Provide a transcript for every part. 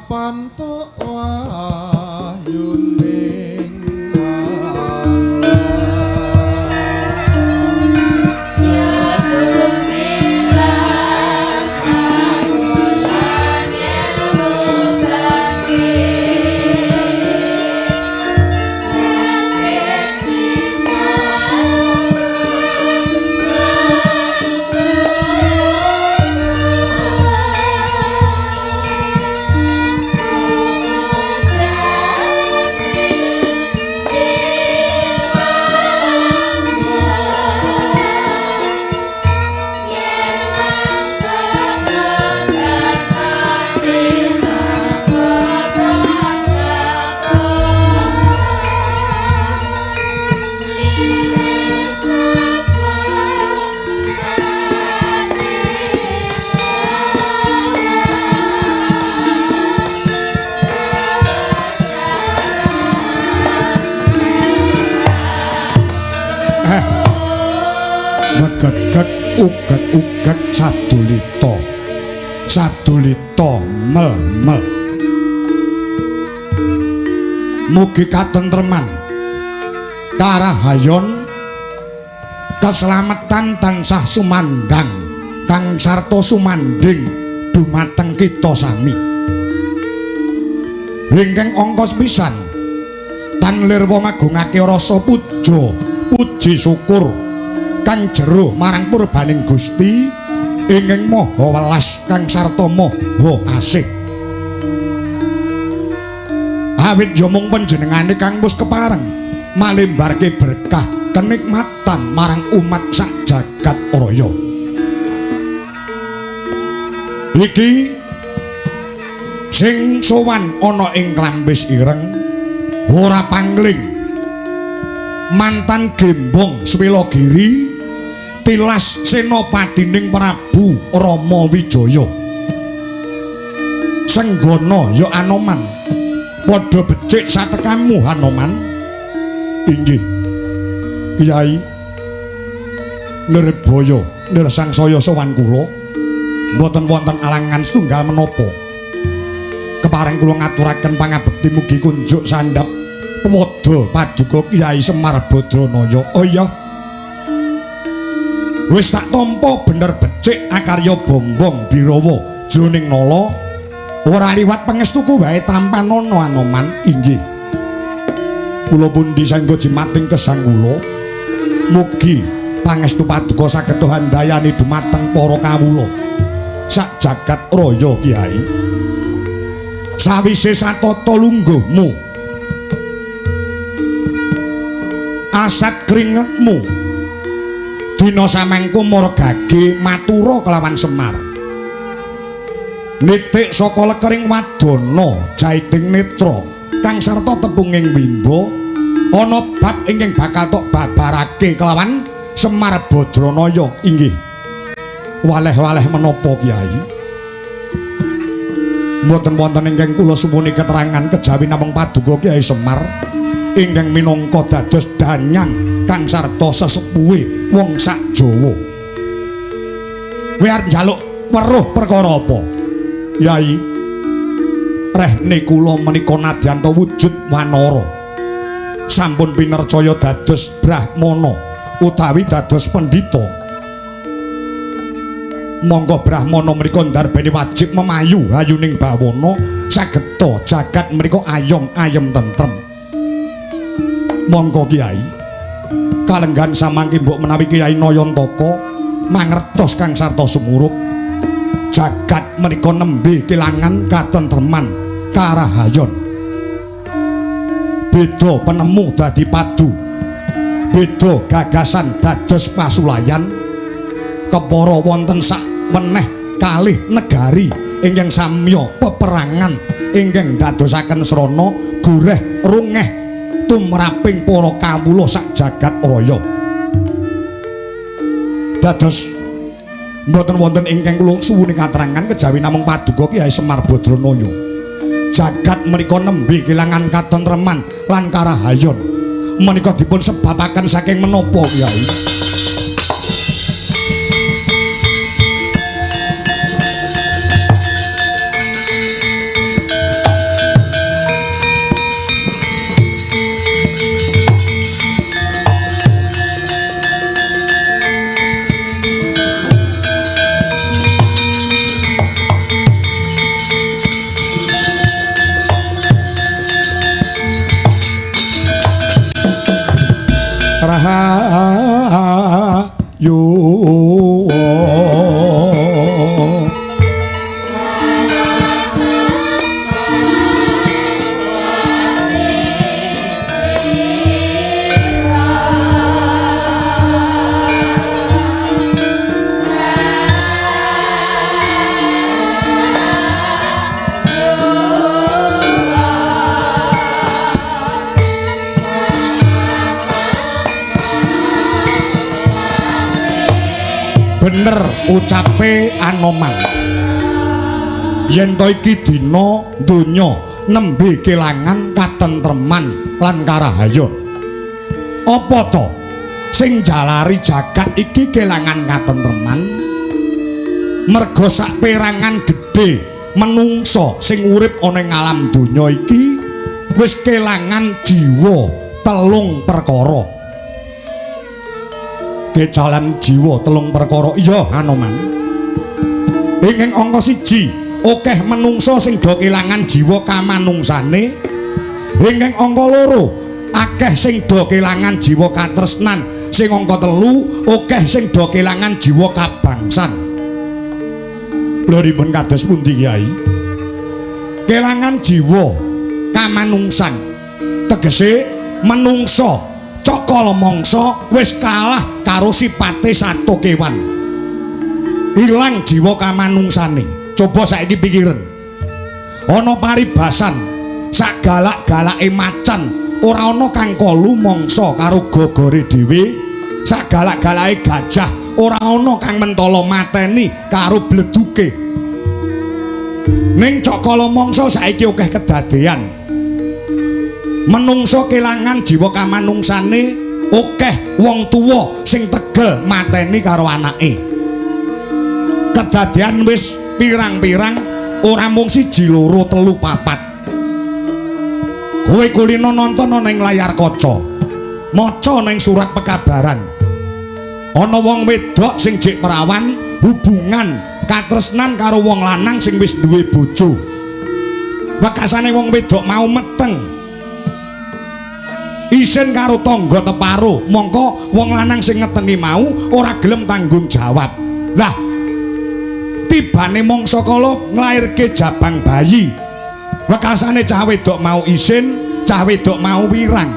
Kapantuk wahyuning Megeget uget-uget sadulita sadulita mel-mel. Mugi katentreman karahayon keslametan tansah sumandhang kang sarta sumandhing dumateng kita sami. Ingkang angka sepisan tan lirwa ngagungake rasa puja puji syukur kang jero marang purbaning Gusti ingkang maha welas kang sarta maha asih. Awit ya mung panjenengane kang wis kepareng malimbarke berkah kenikmatan marang umat sak jagat raya. Iki sing sowan ana ing Klampis Ireng ora pangling mantan gembong Swilogiri tilas senopatining Prabu Rama Wijaya. Senggana ya Anoman, padha becik satekamu Hanoman. Inggih Kyai Nirbaya nirsangsaya sowan kula mboten wonten alangan setunggal menapa. Kepareng kula ngaturaken pangabekti mugi kunjuk sandhap pada paduka Kyai Semar Badranaya. Oh iya, wis tak tampa bener becik akarya Bombong Birawa jroning nala, ora liwat pangestuku wae tampanana Anoman. Inggih kula pundi saengga jimating gesang kula, mugi pangestu paduka saged handayani dumateng para kawula sak jagat raya. Kyai, sawise satata lungguhmu asat kringetmu dina samangku margage matura kelawan Semar nitik saka lekering wadana jaiting netra kang sarta tepunging wimba ana bab ingkang bakal tok babarake kelawan Semar Badranaya. Inggih waleh-waleh menapa Kyai? Mboten wonten ingkang kula suwuni keterangan kejawi namung paduka Kyai Semar ingkang minangka dados danyang kang sarta sesepuhe wong sak Jawa. Kowe arep njaluk weruh perkara apa? Yai, rehne kula menika nadyanta wujud wanara. Sampun pinercaya dados brahmana utawi dados pendhita. Monggo brahmana menika ndarbeni wajib memayu hayuning bawana sageta jagat menika ayom ayem tentrem. Monggo Kyai, kalenggan samangke mbok menawi Kyai Nayantaka mangertos kang sarta sumurup jagat menika nembe kelangan katentreman karahayon. Beda penemu dadi padu, beda gagasan dados pasulayan, kepara wonten sak weneh kalih negari ingkang samya peperangan ingkang dadosaken srana gureh rungeh tumraping para kawula sak jagat raya. Dados mboten wonten ingkang kula suwuni katrangan kejawi namung paduka Kyai Semar Badranaya. Jagat menika nembe kelangan katentreman lan karahayon. Menika dipun sebabaken saking menapa Kyai? Rahayu. Bener ucape Anoman. Yen to iki dina donya nembe kelangan katentreman lan karahayon. Apa to sing jalari jagat iki kelangan katentreman? Merga saperangan gedhe menungsa sing urip ana ing alam donya iki wis kelangan jiwa telung perkara. Kejalan jiwa telung perkara. Iya Anoman. Ing angka siji, akeh menungsa sing do kelangan jiwa kamanungsane. Ing angka loro, akeh sing do kelangan jiwa katresnan. Sing angka telu, akeh sing do kelangan jiwa kabangsan. Lho dipun kados pundi Kyai? Kelangan jiwa kamanungsan tegese menungsa cakala mangsa wis kalah karo sipate sato kewan. Ilang jiwa kamanungsane. Coba saiki pikiren. Ana paribasan sak galak-galake macan ora ana kang kolu mangsa karo gogore dhewe. Sak galak-galake gajah ora ana kang mentala mateni karo bleduke. Ning cakala mangsa saiki akeh kedadean. Menungsa kelangan jiwa kamanungsane, akeh wong tuwa sing tegel mateni karo anake. Kedadean wis pirang-pirang, ora mung siji loro telu papat. Kowe kulino nonton ana ing layar kaca, maca ning surat pekabaran. Ana wong wedok sing jek perawan hubungan katresnan karo wong lanang sing wis duwe bojo. Wekasane wong wedok mau meteng isin karo tangga teparo, mongko wong lanang sing ngetengi mau ora gelem tanggung jawab. Lah tibane mangsa kala nglairke jabang bayi. Wekasane cah wedok mau isin, cah wedok mau wirang.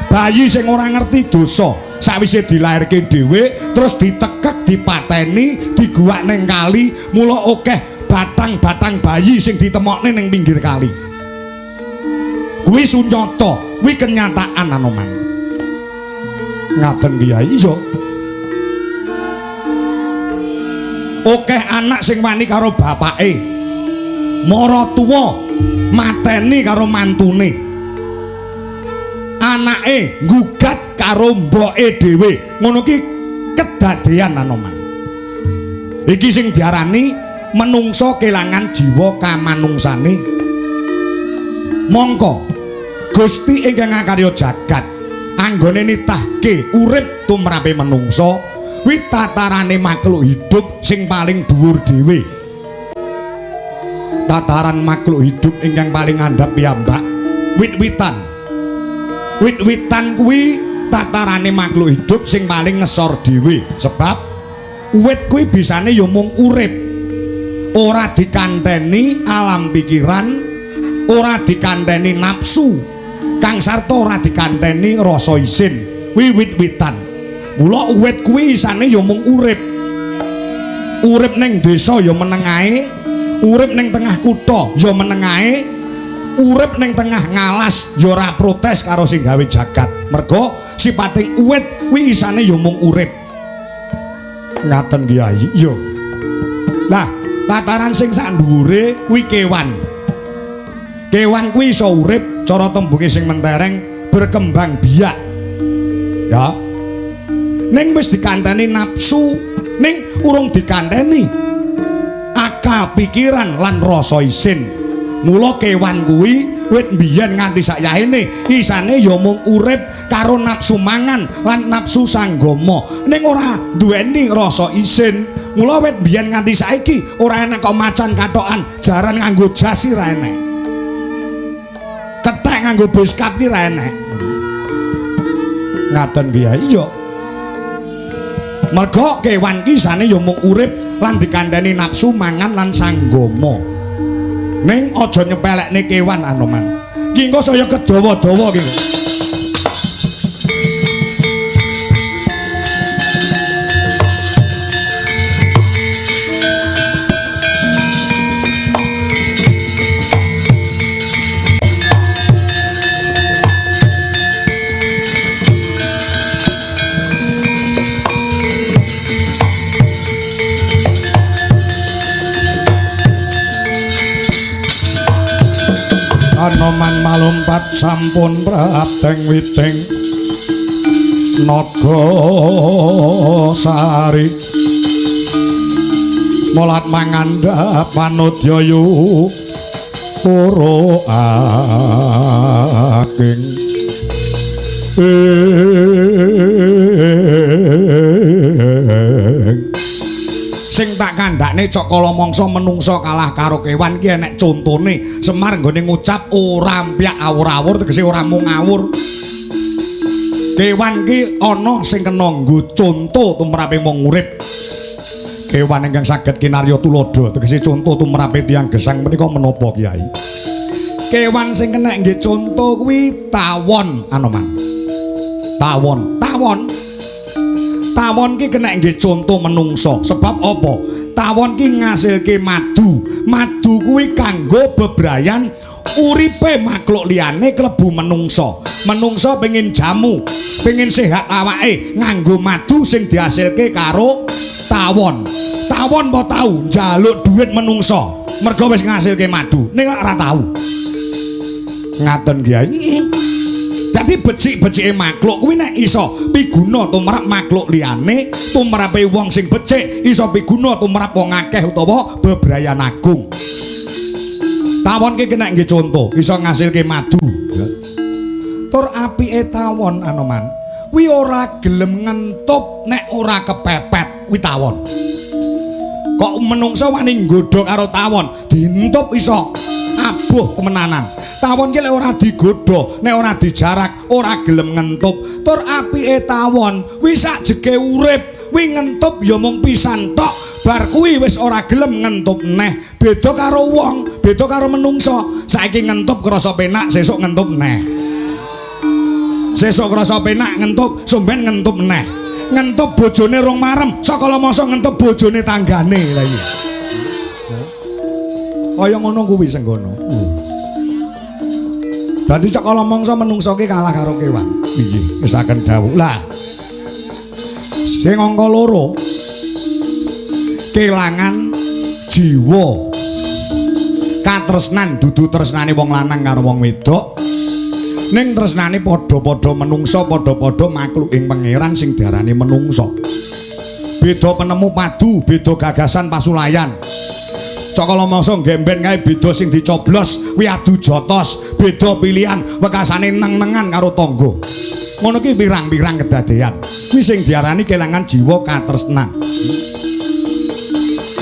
Bayi sing ora ngerti dosa, sakwise dilairke dhewe terus ditekek, dipateni, diguwak ning kali, mula akeh batang-batang bayi sing ditemokne ning pinggir kali. Kuwi sunyata, kuwi kenyataan Anoman. Ngaten Kyai, iya. Akeh anak sing wani karo bapake, mara tuwa mateni karo mantune, anake nggugat karo mboke dhewe. Ngono ki kedadean Anoman. Iki sing diarani menungsa kelangan jiwa kamanungsane. Mongko Gusti ingkang ngakarya jagat anggone nitahke urip tumrape menungsa kuwi tatarane makhluk hidup sing paling dhuwur dhewe. Tataran makhluk hidup ingkang paling ngandhap piyambak wit-witan. Wit-witan kuwi tatarane makhluk hidup sing paling ngesor dhewe, sebab wit kuwi bisane ya mung urip, ora dikanteni alam pikiran, ora dikanteni nafsu, kang sarta ora dikanteni rasa isin. Kuwi wit-witan. Mula wit kuwi isane ya mung urip. Urip ning desa ya meneng ae, urip ning tengah kutha ya meneng ae, urip ning tengah ngalas ya ora protes karo sing gawe jagat. Merga sipate wit kuwi isane ya mung urip. Ngaten Kyai, iya. Lah, tataran sing sak dhuwure kuwi kewan. Kewan kuwi iso urip, cara tembunge sing mentereng berkembang biak. Ya. Ning wis dikanteni nafsu, ning urung dikanteni akal pikiran lan rasa isin. Mula kewan kuwi wit mbiyen nganti sakyahene isane ya mung urip karo nafsu mangan lan nafsu sanggama, ning ora duweni rasa isin. Mula wit mbiyen nganti saiki ora enek kok macan kathokan jaran nganggo jas ora enek. Kethek nganggo beskap ki ra enek. Ngaten Kyai. Iya. Merga kewan ki sane ya mung urip lan dikandhani nafsu mangan lan sanggama. Ning aja nyepelekne kewan Anoman. Ki engko saya kedawa-dawa ki. Anoman malumpat sampun prapteng witing naga sari molat mangandhap manudya yu pura aking sing tak kandhakne cakala mangsa menungsa kalah karo kewan ki enek contone. Semar nggone ngucap ora ampyak awur-awur tegese ora mung ngawur. Kewan ki ana sing kena nggo conto tumrape wong urip. Kewan ingkang saged kinarya tuladha tegese conto tumrape tiyang gesang menika menapa Kyai? Kewan sing kena nggih conto kuwi tawon Anoman. Tawon, tawon. Tawon ki kena nggih conto menungsa. Sebab apa? Tawon ki ngasilke madu. Madu kuwi kanggo bebrayan uripe makhluk liyane klebu menungsa. Menungsa pengin jamu, pengin sehat awake nganggo madu sing dihasilke karo tawon. Tawon po tau njaluk duit menungsa mergo wis ngasilke madu. Ning ora tau. Ngaten Kyai. Dadi becik-becike makhluk kuwi nek iso piguna tumrap makhluk liyane, tumrape wong sing becik iso piguna tumrap wong akeh utawa bebrayan agung. Tawon ki kena nggih conto, iso ngasilke madu. Tur apike tawon Anoman, kuwi ora gelem ngentup nek ora kepepet kuwi tawon. Kok menungsa wani nggodha karo tawon, dientup iso abuh temenanan. Tawon ki lek ora digodha, nek ora dijarak, ora gelem ngentup. Tur apike tawon kuwi sak jege urip, kuwi ngentup ya mung pisan tok, bar kuwi wis ora gelem ngentup neh. Beda karo wong, beda karo menungsa. Saiki ngentup krasa penak, sesuk ngentup neh. Sesuk krasa penak ngentup, sumben ngentup neh. Ngentup bojone rong marem, sakala masa ngentup bojone tanggane lha iki. Kaya ngono kuwi senggono. Dadi cakala mangsa menungsa ki kalah karo kewan. Nggih, wis akan dawuh. Lah. Sing angka loro kelangan jiwa. Katresnan dudu tresnane wong lanang karo wong wedok. Ning tresnane padha-padha menungsa, padha-padha makhluk ing pangeran sing diarani menungsa. Beda penemu padu, beda gagasan pasulayan. Cakala mangsa gemben kae beda sing dicoblos kuwi adu jotos, beda pilihan wekasane neng-nengan karo tangga. Ngono ki pirang-pirang kedadean. Kuwi sing diarani kelangan jiwa katresnan.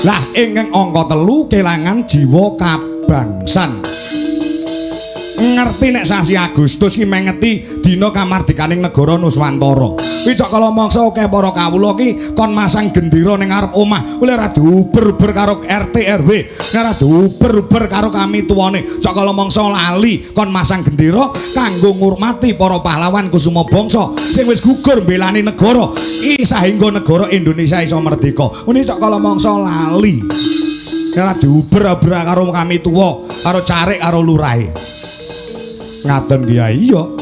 Lah ingkang angka 3 kelangan jiwa kabangsan. Ngerti nek sasi Agustus ki mengeti dina kamardikaning negara Nuswantara. Kuwi cakala mangsa akeh para kawula ki kon masang gendera ning ngarep omah, kuwi ora diuber-uber karo RT RW, ora diuber-uber karo kami tuwane. Cakala mangsa lali kon masang gendera kanggo ngurmati para pahlawan kusuma bangsa sing wis gugur mbelani negara sahingga negara Indonesia iso merdeka. Ngene cakala mangsa lali. Ora diuber-uber karo kami tuwa, karo carik karo lurahe. Ngaten Kyai. Iya.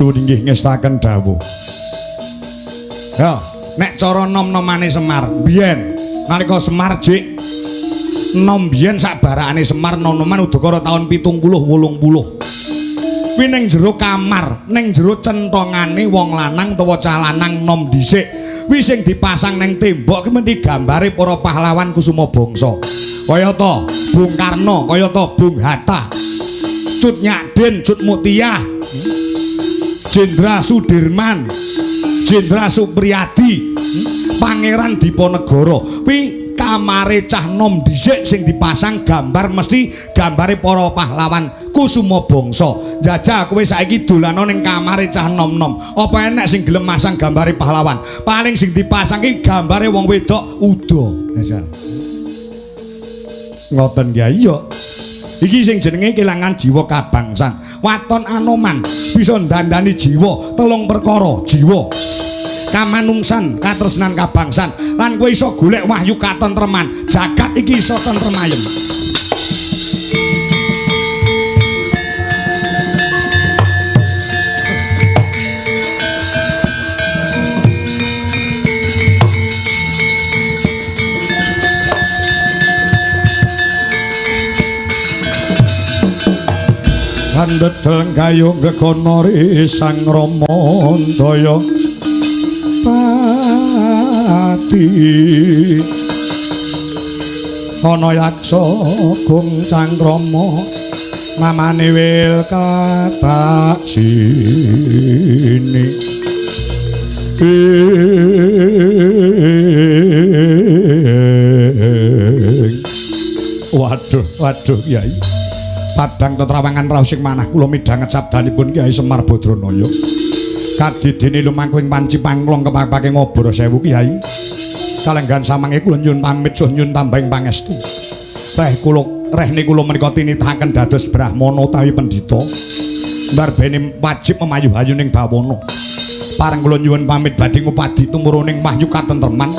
Nuwun inggih ngestaken dawuh. Ya, nek cara nom-nomane Semar biyen nalika Semar jik nom biyen sak barakane Semar nom-noman udakara taun 70 80. Kuwi ning jero kamar, ning jero centongane wong lanang utawa cah lanang nom dhisik. Kuwi sing dipasang ning tembok ki mesti gambare para pahlawan kusuma bangsa. Kayata Bung Karno, kayata Bung Hatta, Cut Nyak Dien, Cut Mutiah, Jenderal Sudirman, Jenderal Supriyadi, Pangeran Diponegoro. Kuwi Kamare cah nom dhisik sing dipasang gambar mesti gambare para pahlawan kusuma bangsa. Jajal kowe saiki dolano ning kamare cah nom-nom. Apa enek sing gelem masang gambare pahlawan? Paling sing dipasang ki gambare wong wedok uda. Jajal. Ngoten ya iya. Iki sing jenenge kelangan jiwa kabangsan. Waton Anoman bisa ndandani jiwa telung perkara, jiwa kamanungsan, katresnan kabangsan, lan kowe iso golek wahyu katentreman. Jagat iki iso tentrem ayem. Kandhedel gayung gegono Sang Rama Ndaya Pati ana yaksa gung cangkrama namane wil kabaksini. Waduh, waduh Kyai. Padang tetrawangan raos ing manah kula midhanget sabdanipun Kyai Semar Badranaya. Kadidene lumaku ing panci panglong kepake ngoboro sewu Kyai. Kalenggan samangke kula nyuwun pamit suh nyuwun tambahing pangestu. Reh kula rehne kula menika tinitahaken dados brahmana utawi pendhita. Ndarbene wajib memayu hayuning bawana. Pareng kula nyuwun pamit badhe ngupadi tumuruning wahyu katentreman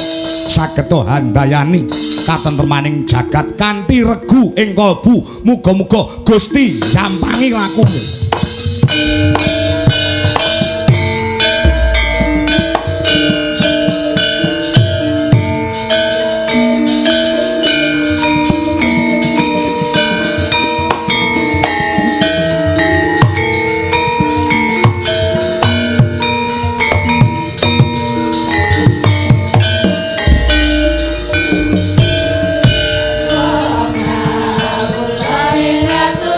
sageta handayani katentremaning jagat kanthi regu ing kalbu. Muga-muga Gusti jampangi lakumu. Kawula ing ratu.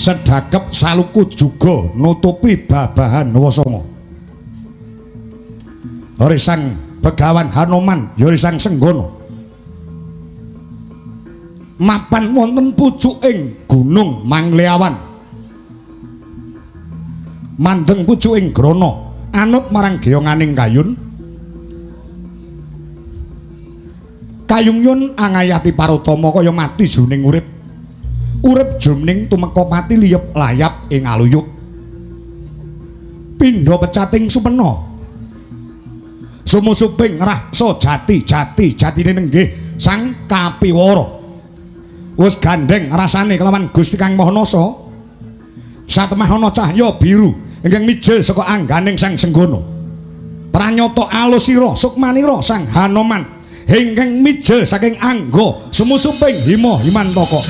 Sedhakep saluku juga nutupi babahan Wasanga. Risang Begawan Hanoman ya Risang Senggana. Mapan wonten pucuking Gunung Mangleawan. Mandeng pucuking grana anut marang geyonganing kayun. Kayungyun angayati parutama kaya mati jroning urip. Urip jroning tumeka pati liyep layap ing aluyuk. Pindha pecating sumena. Sumusuping rasa jati jati jatine nenggih sang kapiwara. Wis gandheng rasane kelawan Gusti Kang Maha Nasa. Satemah ana cahya biru ingkang mijil saka angganing Sang Senggana. Pranyata alus sira sukmanira Sang Hanoman ingkang mijil saking angga sumusuping hima himantaka.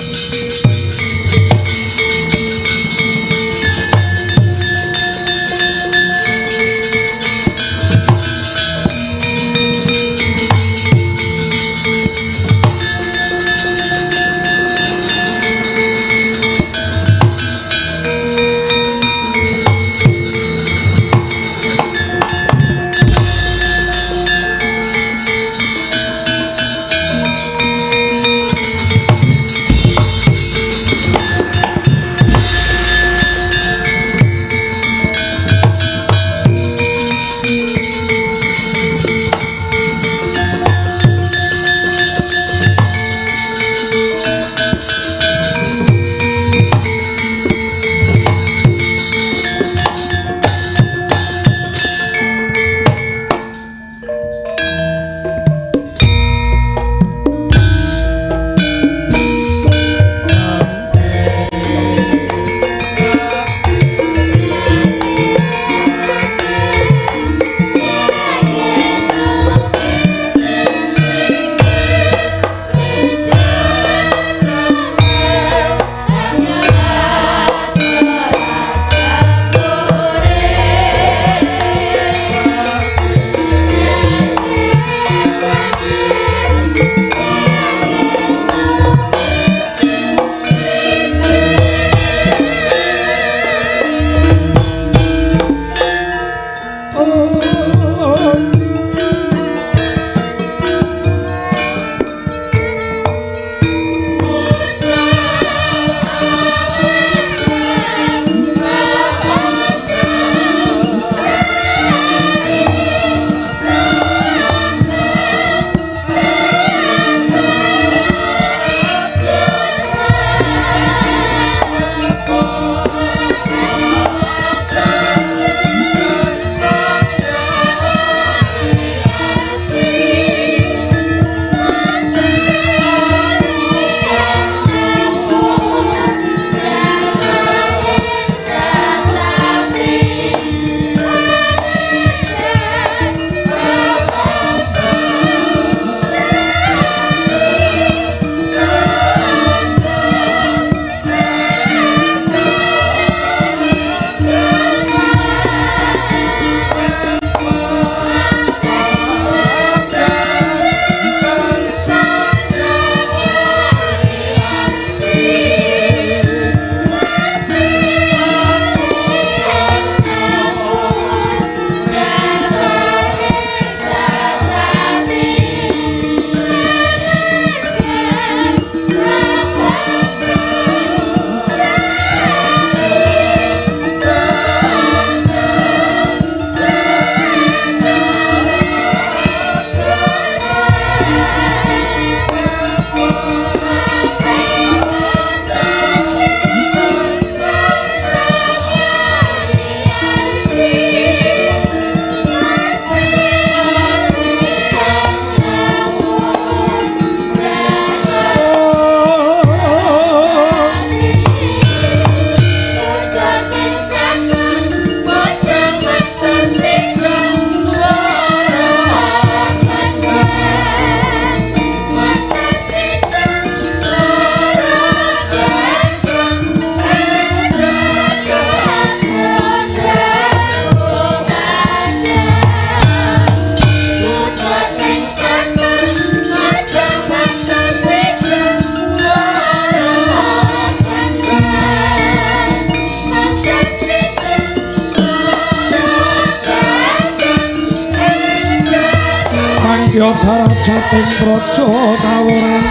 Ningyo darajating praja kawuran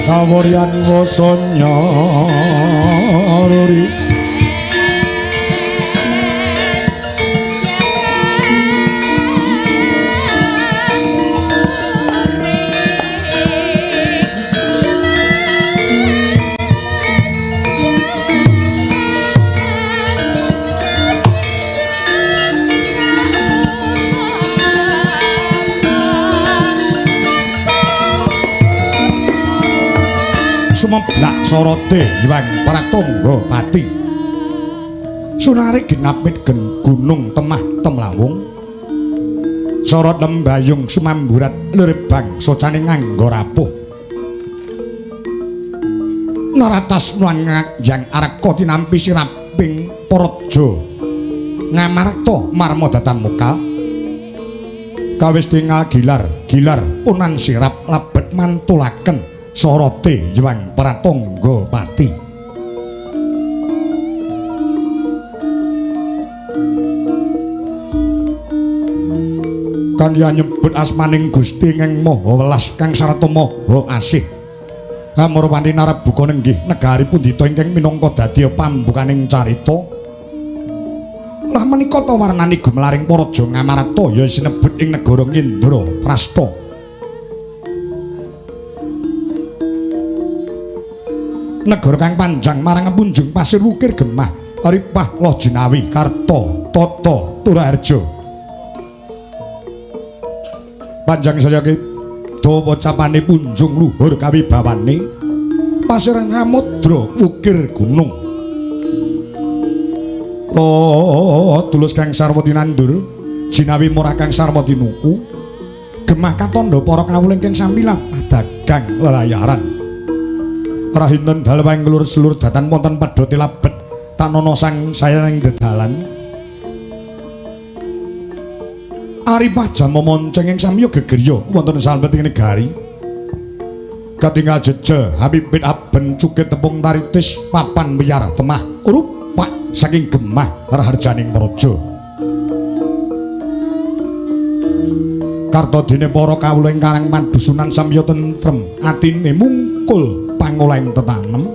kawuryan wasanya ruri. Sumeblak sorote Hyang Pratangga Pati. Sunari genapit gen gunung temah temlawung. Sorot lembayung sumamburat lirebang socane nganggo rapuh. Naratas nuang yang arka tinampi siraping praja Ngamarta marma datan mukal. Kawis tingal gilar gilar punan sirap labet mantulaken sorote Hyang Pratangga Pati. Kandha nyebut asmaning Gusti ingkang Maha Welas kang sarta Maha Asih. Amurwani narebuka nenggih negari pundhita ingkang minangka dadi pambukaning carita. Lah menika ta warnani gumelaring Praja Ngamarta ya sinebut ing negara Indraprasta. Negara kang panjang marang punjung pasir wukir gemah ripah loh jinawi karta tata turaharja. Panjang saya dawa capane punjung luhur kawibawane pasir ngamudra wukir gunung. Oh tulus kang sarwa tinandur jinawi murah kang sarwa tinuku gemah katandha para kawula ingkang sami padagang lelayaran. Rahinten dalewang nglur selur datan wonten pedhote labet tanana sang sayang dedalan. Aripah jama monceng ing samya gegerya wonten salbeting negari. Katingal jeje habibit aben cukit tepung taritis papan wiyar temah rupak saking gemah raharjaning praja. Kartadene para kawula ing karang padusunan samya tentrem atine mungkul pangolahing tetanem.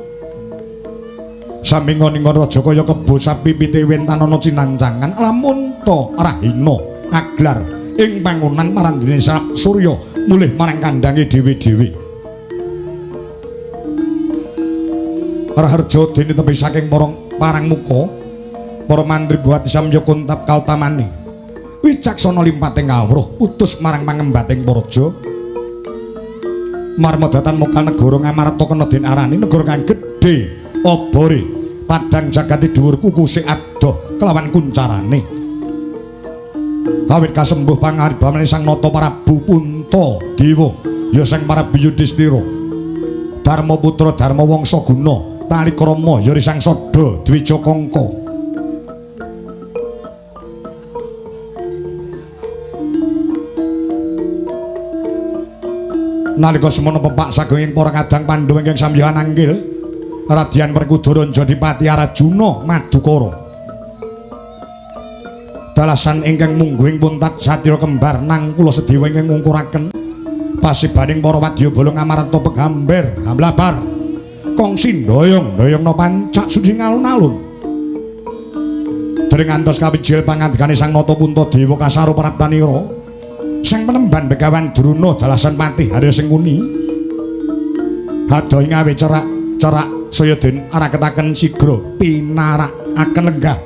Sami ngon-ngon raja kaya kebo sapi pite wentanana cinancangan lamun ta rahina aglar ing pangonan marang dene surya mulih marang kandange dhewe-dhewe. Raharja dene tepi saking para parang muka para mantri buat samya kuntap kautamane. Wicaksana limpating kawruh utus marang pangembating praja. Marma datan mokal negara Ngamarta kena den arani negara kang gedhe obore padang jagate dhuwur kukuse adoh kelawan kuncarane. Awit kasembuh pangaribamane Sang Nata Prabu Punta Dewa ya Sang Prabu Yudhistira Dharma Putra Dharma Wangsa Guna Talikrama ya Sang Sada Dwija Kangka. Nalika semono pepak sagunging para kadang Pandhawa ingkang samya ananggil Radyan Werkudara Jodipati Arjuna Madukara. Dalasan ingkang mungguing puntat satya kembar nang kula sedewa ingkang ngungkuraken pasibaning para wadyabala Ngamarta pegamber hamlabar kongsi doyong-doyongna pancak suci ngalun-alun. Dereng ngantos kawijil pangandikane Sang Nata Puntadewa kasaru praptanira Sang penemban Begawan Druna dalasan patih Arya Sengkuni hadoh ing awe cerak-cerak saya den araketaken sigra pinarakaken lenggah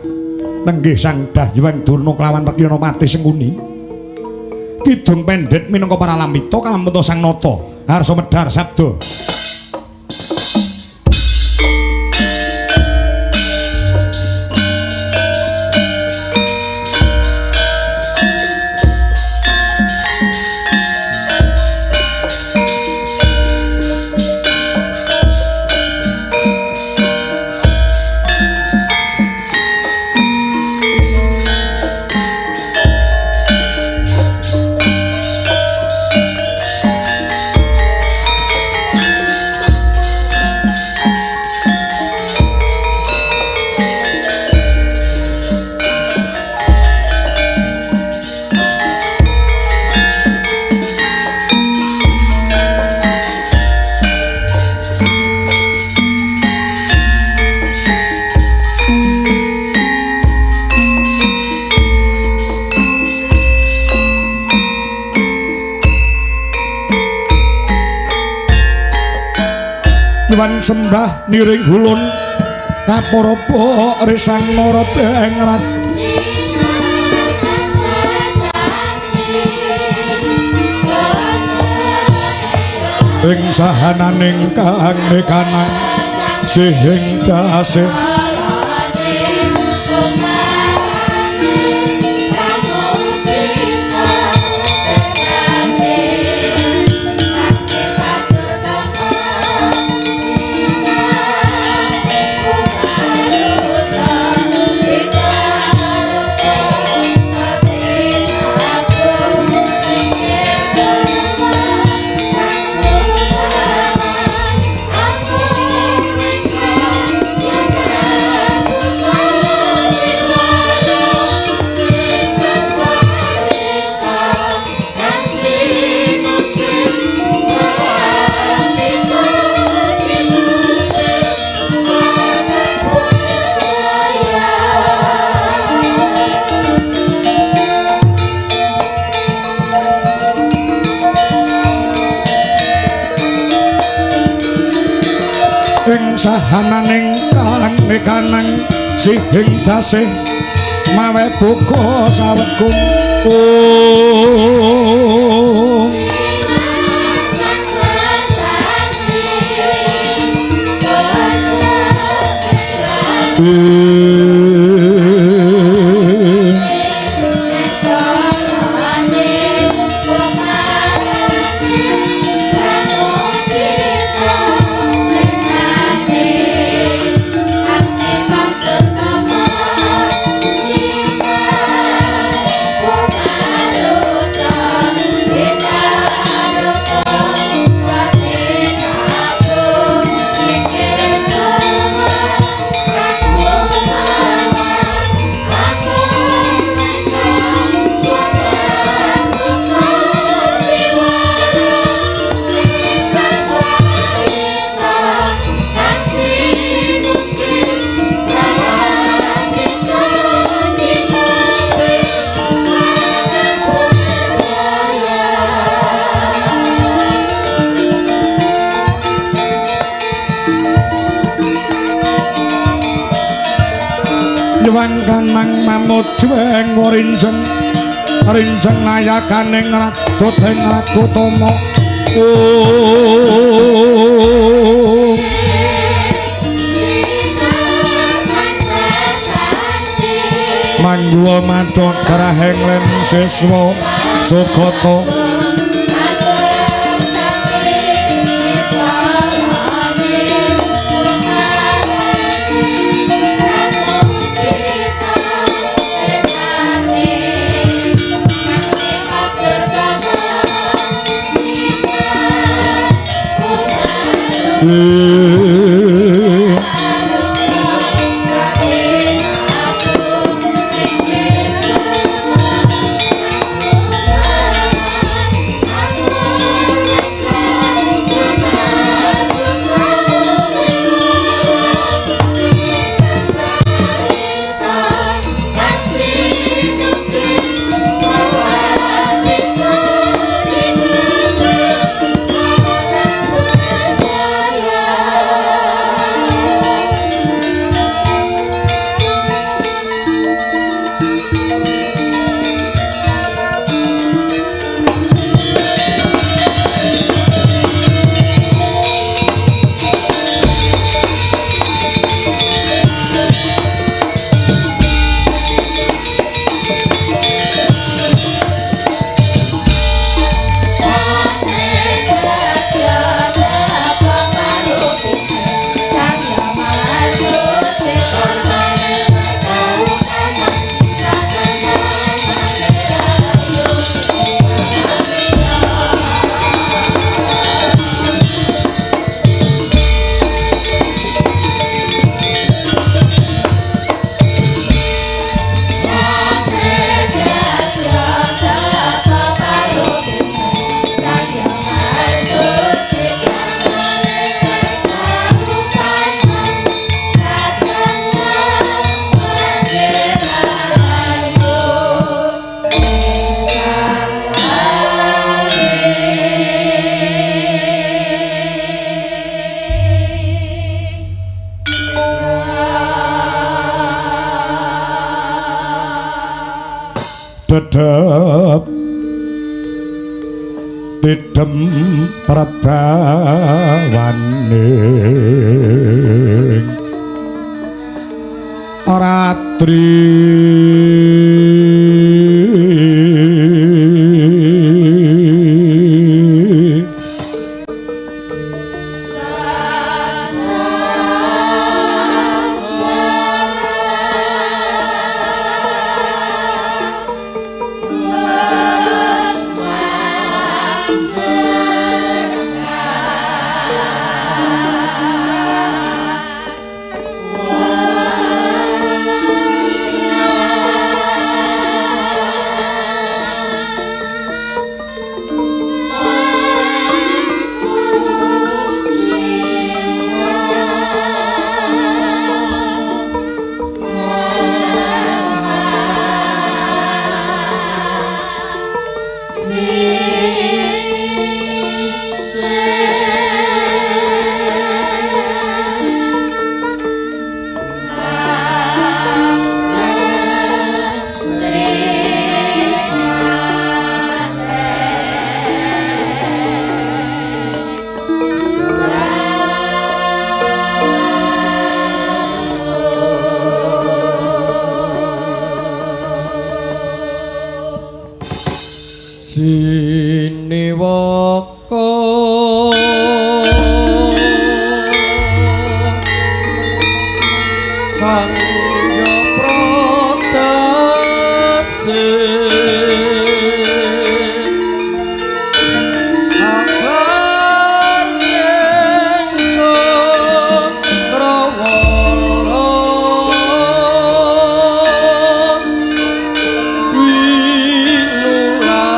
nenggih Sang Dahyang Durna kelawan Rekyana Patih Sengkuni. Kidung pendhet minangka paralamita kalamunta Sang Nata harsa medhar sabda. Nyuwun sembah niring hulun kaparaba risang marabengrat. Ing sahananing kang mekanang sihing dasih sahananing kang mekanang sihing dasih mawe buka sawegum. Om Kanang mamujeng warinjeng rinjeng nayakaning radot ing Ragotama. Om Mangguwa mathok graheng len siswa sugata. Dedep tidem pradawaning ratri. Siniwaka Sang Pratase Aklar ning cakrawala winula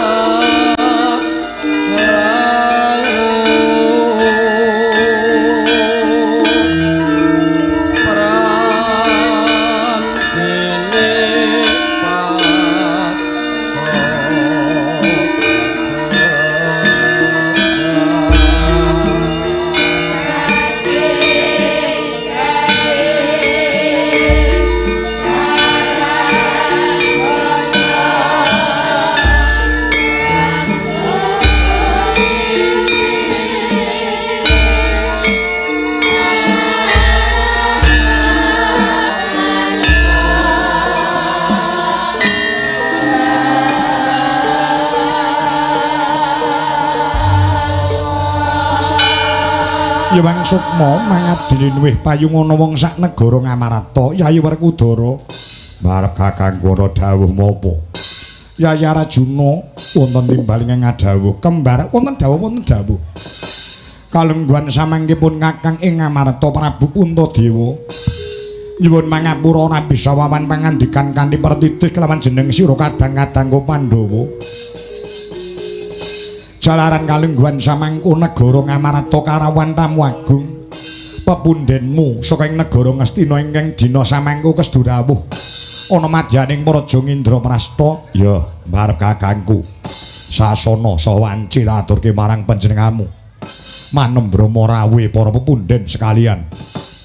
Yewang Sukma mangabdi linuwih payungana wong sak negara Ngamarta. Yayi Werkudara marep kakangku ana dawuh menapa? Yayi Arjuna wonten timbal ingkang ngadhawuh kembar wonten dawuh wonten dawuh. Kalengguhan samangkipun kakang ing Ngamarta Prabu Puntadewa nyuwun mangapura ora bisa wawan pangandikan kanthi pertitih kelawan jeneng sira kadang-kadangku Pandhawa. Jalaran kalengguhan samangku negara Ngamarta karawan tamu agung pepundhenmu saka ing negara Ngastina ingkang dina samangku kestu rawuh ana madyaning Praja Indraprasta. Ya marep kakangku sasana saha wanci aturke marang panjenenganmu manembrama rawuhe para pepundhen sekalian.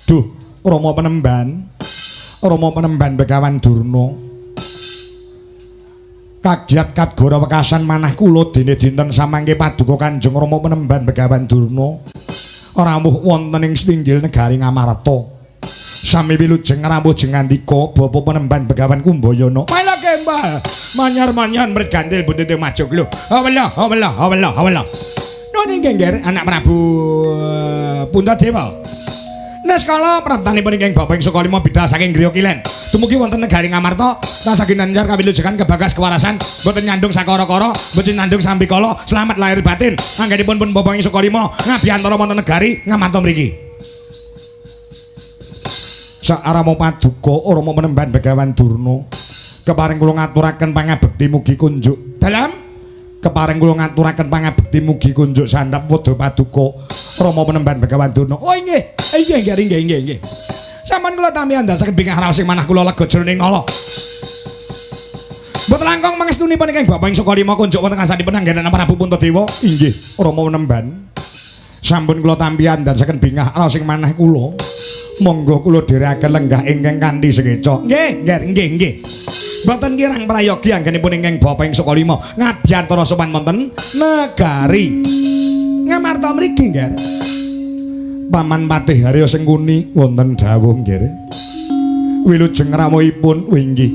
Duh Rama Penemban, Rama Penemban Begawan Durna kagiat kadgara wekasan manah kula dene dinten samangke paduka Kanjeng Rama Penemban Begawan Durna rawuh wonten ing setinggil negari Ngamarta. Sami wilujeng rawuh jeng ngandika Bapa Penemban Begawan Kumbayana. Mala kembal manyar-manyar mrigandil buntute maju lho. Awela awela awela awela. Noni gengger anak Prabu Puntadewa. Neskala praptanipun ingkang bapa ing Sukalima bidal saking griya kilen. Dumugi wonten negari Ngamarta, tansah ginanjar kawilujengan kebagas kewarasan, boten nyandung sakara-kara, boten nyandung sambikala, slamet lahir batin. Anggenipun pun bapa ing Sukalima ngabiyantara wonten negari Ngamarta mriki. Saarama paduka Rama Penemban Begawan Durna, keparing kula ngaturaken pangabekti mugi kunjuk. Dalam keparing kula ngaturaken pangabekti mugi kunjuk sandhap wedha paduka Rama Penemban Begawan Durna. Oh nggih, nggih nggih nggih nggih nggih. Sampun kula tampi andhasaken bingah raos ing manah kula lega jroning nala. Mboten langkung mangestunipun ingkang bapa ing Sukalima kunjuk wonten ngasanipun anggenan Prabu Puntadewa. Inggih, Rama Penemban. Sampun kula tampi andhasaken bingah raos ing manah kula. Monggo kula dherekaken lenggah ingkang kanthi sekeca. Nggih, nggih, nggih, nggih. Mboten kirang prayogi anggenipun ingkang bapa ing Sukalima ngabyantara sowan wonten negari Ngamarta mriki, nggih. Paman Patih Harya Sengkuni wonten dawuh, nggih. Wilujeng rawuhipun winggih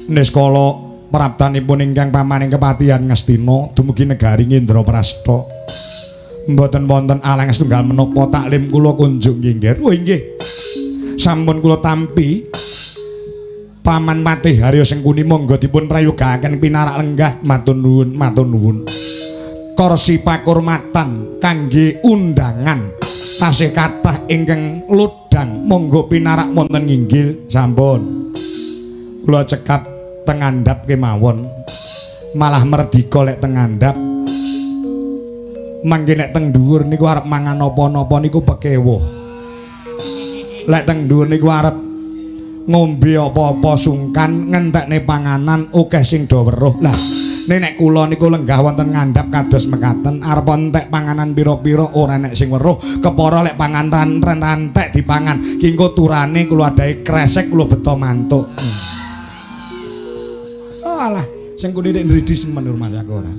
niskala praptanipun ingkang pamaning kepatihan Ngastina dumugi negari Indraprasta. Mboten wonten alang setunggal menapa taklim kula kunjung nggih. Oh inggih. Sampun kula tampi Paman Patih Harya Sengkuni monggo dipun prayogaaken pinarak lenggah. Matur nuwun, matur nuwun. Kursi pakurmatan kangge undangan tasih kathah ingkang lodang monggo pinarak wonten nginggil. Sampun. Kula cekap teng ngandhap kemawon. Malah merdika lek teng ngandhap. Mangke nek teng dhuwur niku arep mangan napa-napa niku pekewuh. Lek teng dhuwur niku arep ngombe apa-apa sungkan, ngentekne panganan akeh sing do weruh. Lah nek kula niku lenggah wonten ngandhap kados mekaten, arep entek panganan pira-pira ora nek sing weruh, kepara lek panganan entek dipangan, ki engko turane kula adahi kresek kula beto mantuk. Oh alah, sing kuni nek nridi semen rumah aku ora.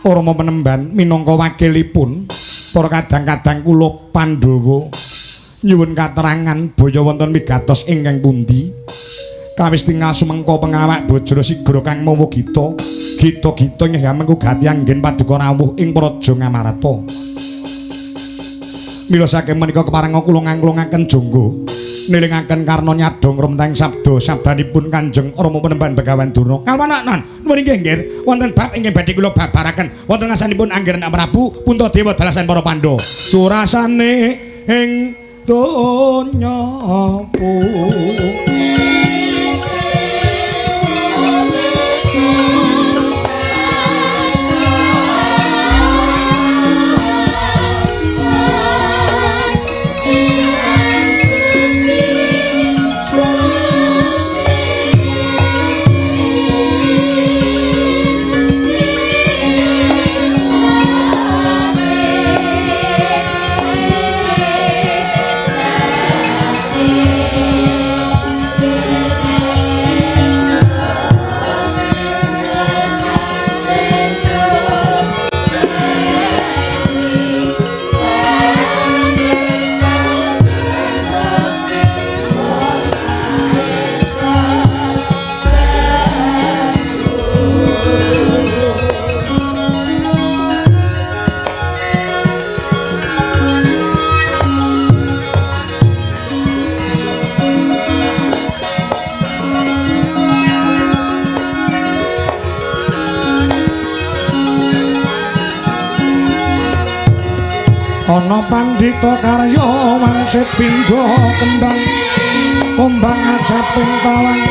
Rama Penemban minangka wakilipun para kadang-kadang kula Pandhawa nyuwun katerangan boyo wonten migatos ingkang pundi. Kawis tingal sumengko pengawak bojro sigra kang mawa gita gita-gita inggih hamengku gati anggen paduka rawuh ing Praja Ngamarta. Mila saking menika keparenga kula ngangklungaken jangga nilingaken karna nyadong rumteng sabda sabdanipun Kanjeng Rama Penemban Begawan Durna. Kalwananan nuwun inggih nggih wonten bab ingkang badhe kula babaraken wonten ngasanipun Angger Prabu Puntadewa dalasan para Pandhawa. Surasane ing donya ana pandhita karya wangsit pindha kembang kumbang ajaping tawang.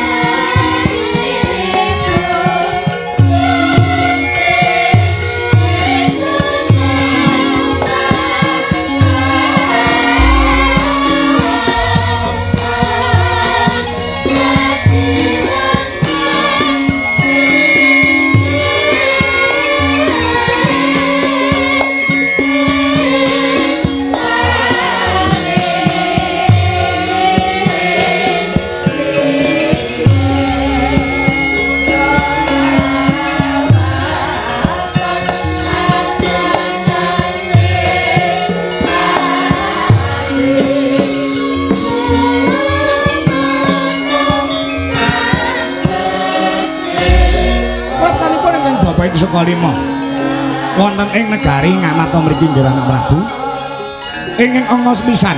Sukalima wonten ing negari Ngamarta mriki nggih Anak Prabu ingkang angka sepisan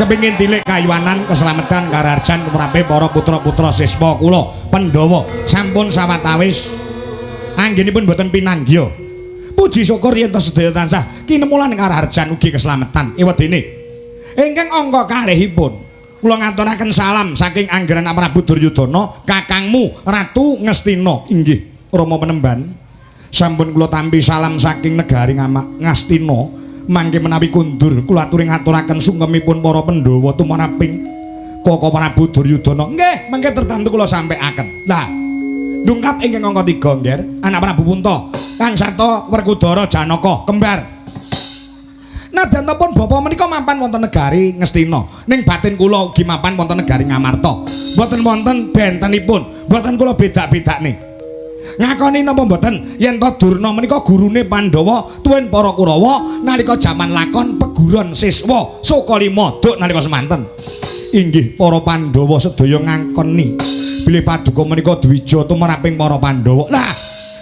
kepingin tilik kayuwanan keselamatan karaharjan tumrape para putra-putra siswa kula Pandhawa sampun sawetawis anggenipun boten pinanggya. Puji syukur yen sedaya tansah kinemulan karaharjan ugi keselamatan. Ewadene ingkang angka kalihipun kula ngaturaken salam saking Angger Anak Prabu Duryudana kakangmu Ratu Ngastina. Inggih Rama Penemban sampun kula tampi salam saking negari Ngastina mangke menawi kundur kula aturi ngaturaken sungkemipun para Pandhawa tumaraping Koko Prabu Duryudana. Nggih mangke tertentu kula sampekaken. Lah dungkap ingkang angka 3 nggih Anak Prabu Punta Kang Sarta Werkudara Janaka kembar. Nadyan pun bapa menika mapan wonten negari Ngastina, ning batin kula ugi mapan wonten negari Ngamarta. Mboten wonten bentenipun, mboten kula bedak-bedakne. Ngakoni napa mboten yen to Durna menika gurune Pandhawa tuwin para Kurawa nalika jaman lakon peguron siswa Sukalima duk nalika semanten. Inggih para Pandhawa sedaya ngakoni bilih paduka menika dwija tumraping para Pandhawa. Lah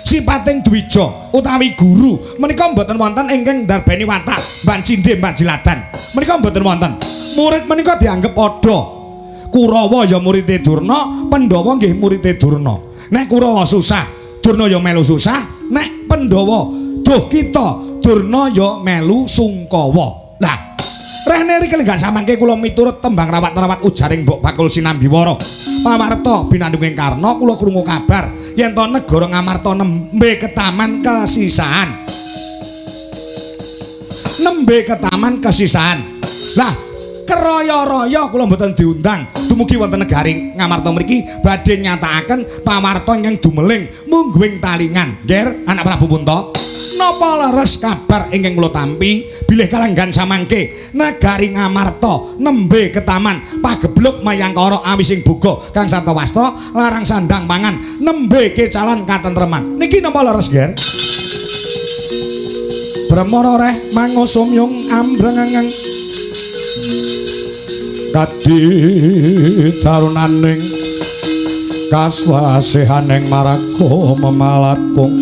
sipating dwija utawi guru menika mboten wonten ingkang ndarbeni watak mban cindhe mban jiladan. Menika mboten wonten. Murid menika dianggep padha. Kurawa ya muride Durna, Pandhawa nggih muride Durna. Nek Kurawa susah, Durna ya melu susah. Nek Pandhawa duh kita, Durna ya melu sungkawa. Lah, rehne riki lenggah samangke kula miturut tembang rawat-rawat ujaring Mbok Bakul Sinambiwara. Pawarta binandunging Karna kula krungu kabar yen to negara Ngamarta nembe ketaman kesisahan. Nembe ketaman kesisahan. Lah, keraya-raya kula mboten diundang dumugi wonten negari Ngamarta mriki badhe nyatakaken pawarta ingkang dumeling mungguing talingan. Nger, anak Prabu Punta, napa leres kabar ingkang kula tampi bilih kalenggan samangke negari Ngamarta nembe ketaman pagebluk mayangkara awising boga kang sarta wastra larang sandang pangan nembe kecalan katentreman. Niki napa leres, Nger? Bremara reh mangosumyung ambrengeng kadi tarunaning kaswasihaning marako memalatkung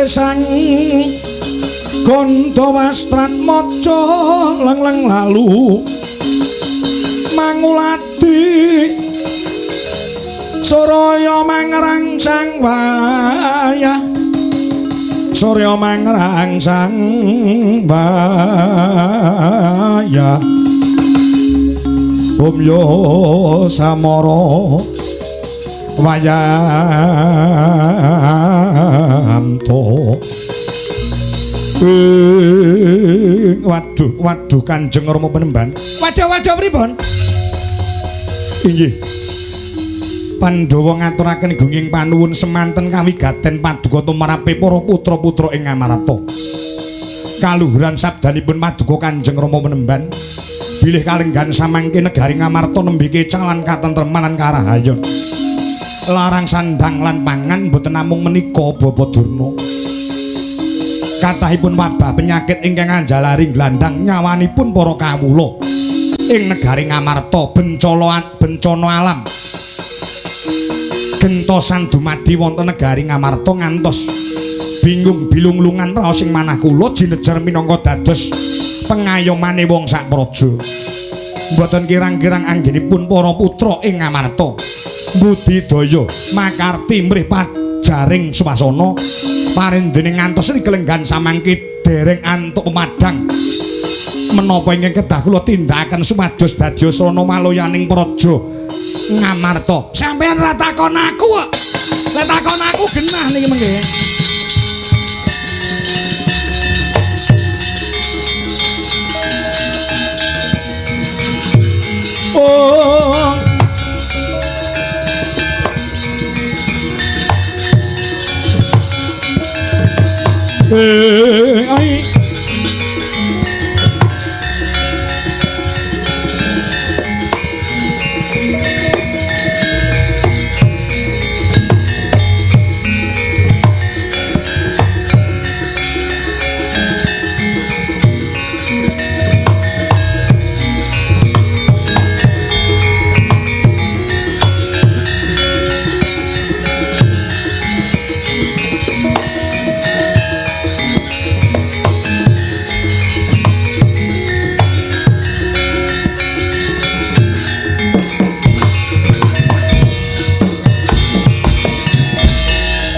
sang gandha wastrat maca lengleng lalu mangulati suraya mangrangsang wayah surya mangrangsang wayah bumya samara wayamto. Waduh waduh Kanjeng Rama Penemban. Waduh waduh pripun? Inggih Pandhawa ngaturaken gunging panuwun semanten kawigaten paduka tumrape para putra-putra ing Ngamarta. Kaluhuran sabdanipun paduka Kanjeng Rama Penemban bilih kalenggan samangke negari Ngamarta nembe kecalan katentreman lan karahayon. Larang sandang lan pangan boten namung menika Bapa Durna. Kathahipun wabah penyakit ingkang anjalari nglandang nyawanipun para kawula ing negari Ngamarta bencana alam. Gentosan dumadi wonten negari Ngamarta ngantos bingung bilunglungan raos ing manah kula jinejer minangka dados pengayomane wong sak praja. Mboten kirang-kirang anggenipun para putra ing Ngamarta budidaya makarti mrih pajaring swasana parendene ngantos rikelenggan samangke dereng antuk pemadang menapa ingkang kedah kula tindakaken supados dadi srana maloyaning praja Ngamarta. Sampeyan ra takon aku kok. Lek takon aku genah niki mengke. Oh. Ai.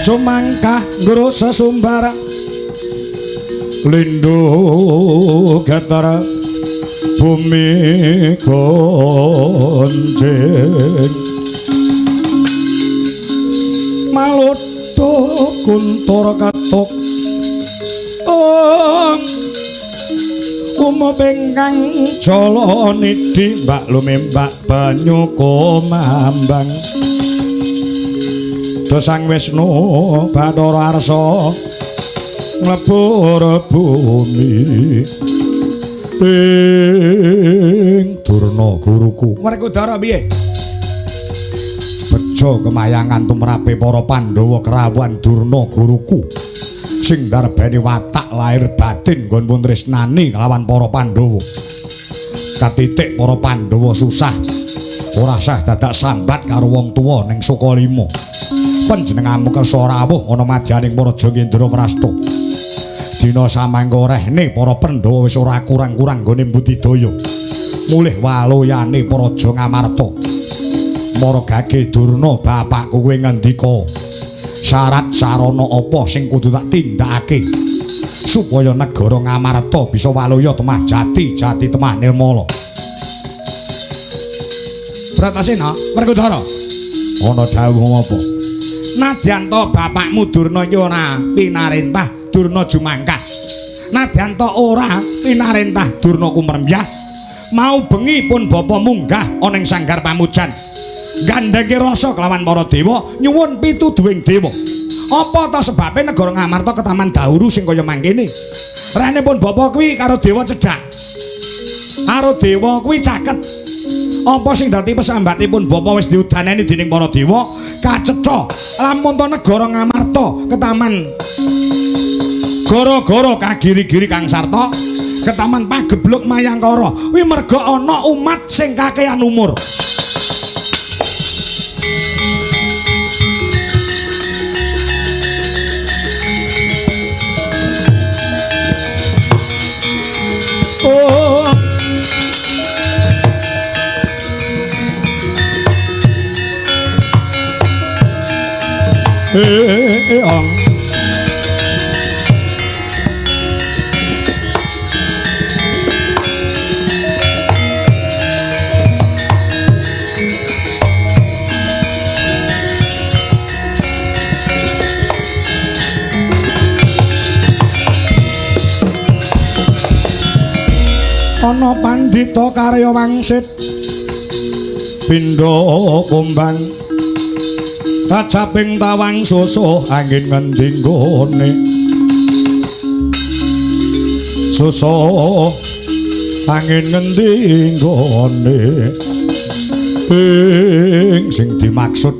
Cumangkah ngro sesumbar lindu getar bumi goncing malodho kuntur katuk umum ingkang jala nidhi mbak lumembak banyu kumambang Sang Wisnu Bathara Arsa Nglebur bumi ing Durna guruku. Werkudara piye? Bejo kemayangan tumrape para Pandhawa kerawuhan Durna guruku sing darbeni watak lahir batin nggon pun tresnani kelawan para Pandhawa. Katitik para Pandhawa susah ora sah dadak sambat karo wong tuwa ning Sukalima. Panjenenganmu kersa rawuh ana madyaning para Indraprasta. Dina samangka rehne para Pandhawa wis ora kurang-kurang nggone budidaya. Mulih waloyane Praja Ngamarta. Maragage Durna bapakku kowe ngendika, syarat sarana apa sing kudu tak tindakake supaya negara Ngamarta bisa waloya temah jati, jati temah nirmala. Bratasena, Werkudara, ana dawuh apa? Nadyan to bapakmu Durna iki ora pinarentah Durna jumangkah. Nadyan to ora pinarentah Durna kumrembyah. Mau bengi pun bapa munggah ana ing sanggar pamujan. Gandhenge rasa kelawan para dewa nyuwun pituduhing dewa. Apa ta sebabe negara Ngamarta ketaman dahuru sing kaya mangkene? Rene pun bapa kuwi karo dewa cedhak. Karo dewa kuwi caket. Apa sing dadi pesambatipun bapa wis diudaneni dening para dewa kacetha lamun ta negara Ngamarta ketaman gara-gara kagiri-giri Kang Sarta ketaman pagebluk Mayangkara kuwi merga ana umat sing kakehan umur. Oh. Ong. Ana pandhita karya wangsit pindha kumbang kacaping tawang susuh angin ngendi nggone susuh angin ngendi nggone ing sing dimaksud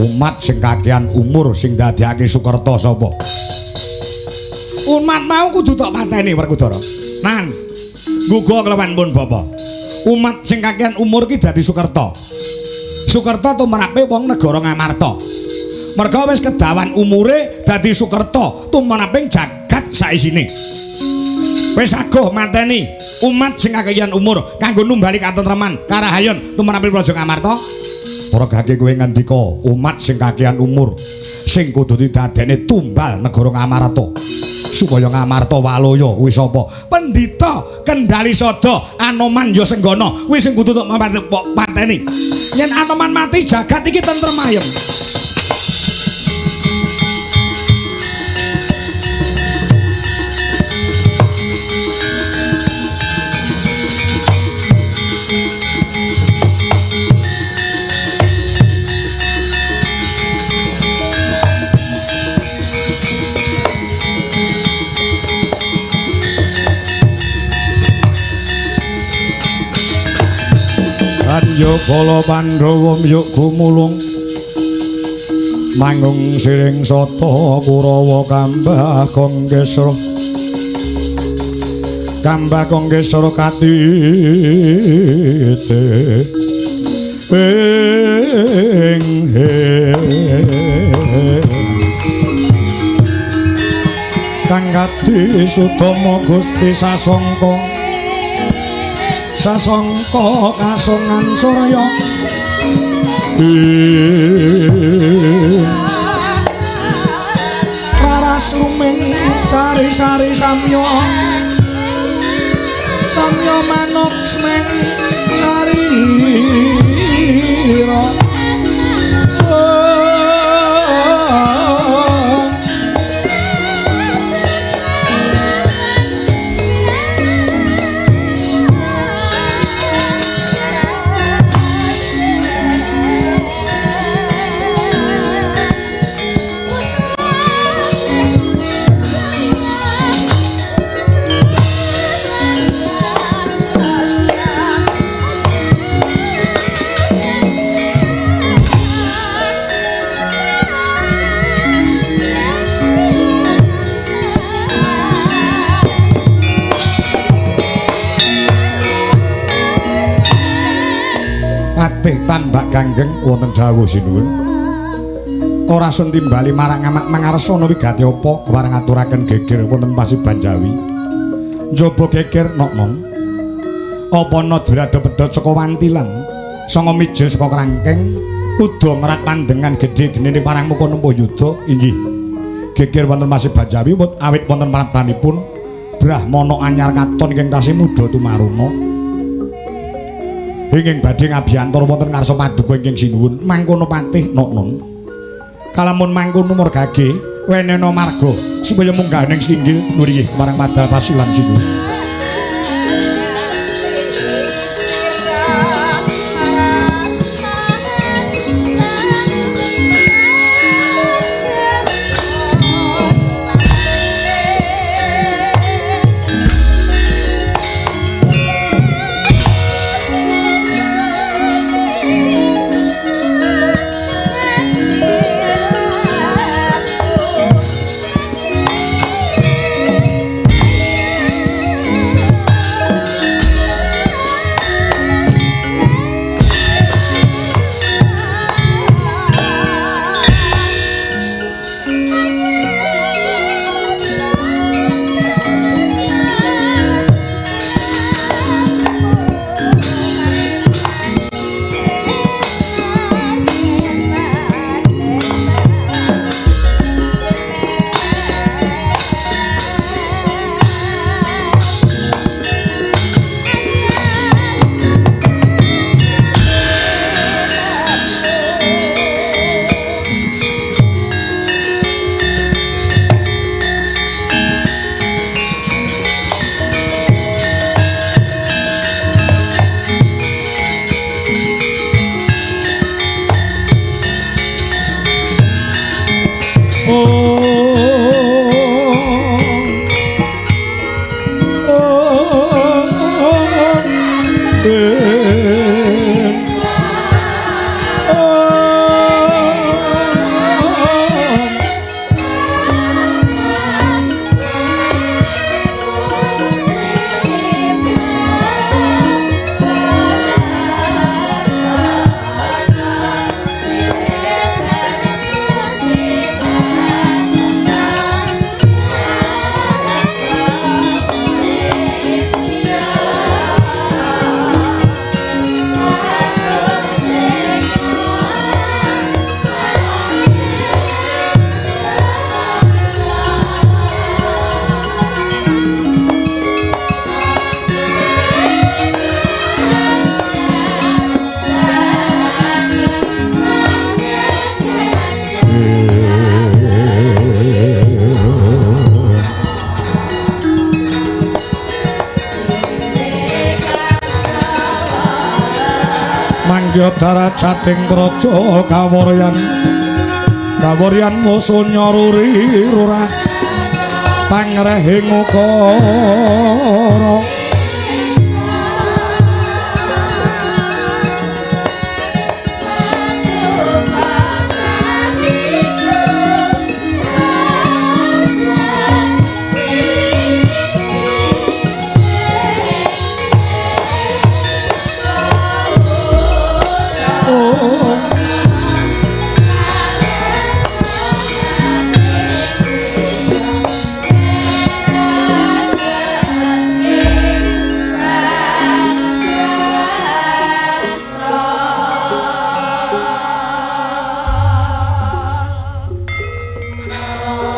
umat sing kakehan umur sing dadekake Sukerta sapa? Umat mau kudu tok pateni Werkudara. Nan ngguga kelawan pun bapa. Umat sing kakehan umur ki dadi Sukerta. Sukerta tumrape wong negara Ngamarta. Merga wis kedawan umure dadi Sukerta tumraping jagat saisine. Wis agoh mateni umat sing kakehan umur kanggo numbali katentreman karahayon tumrape Praja Ngamarta. Para gage kowe ngendika umat sing kakehan umur sing kudu didadekne tumbal negara Ngamarta. Supaya Ngamarta waloya kuwi sapa? Pendhita Kendali Sada Anoman ya Senggana kuwi sing kudu tok pateni. Yen Anoman mati jagat iki tentrem ayem. Yo bala Pandhawa miyuk gumulung manggung siring sata Kurawa kambah konggesra kambah konggesra katite ing kang kadi sudama Gusti sasongko sasongko kasongan surya raras luming sari-sari samya samya manuk smeng sarira. Patih Tambak Ganggeng wonten dawuh sinuwun. Ora sun timbali marang amak mangarsana wigati apa warang ngaturaken geger wonten Pasiban Jawi. Njaba geger nok nom. Apa ana durada pedhot saka wantilan sanga mijil saka krangkeng kuda merat pandengan gedhe genene parang muka nempuh yuda inggih. Geger wonten Pasiban Jawi awit wonten praptanipun Brahmana anyar katon ingkang tasih mudha tumaruna. Ingkang badhe ngabiyantara wonten ngarsa paduka ingkang sinuwun mangkono patih nok non. Kalamun mangkono murgage wenena marga supaya munggah ning singgil nuriyih marang padha pasilan sinuwun. Darajating praja kawaryan kawaryan musuh nyaruri rurah pangrehing ukara.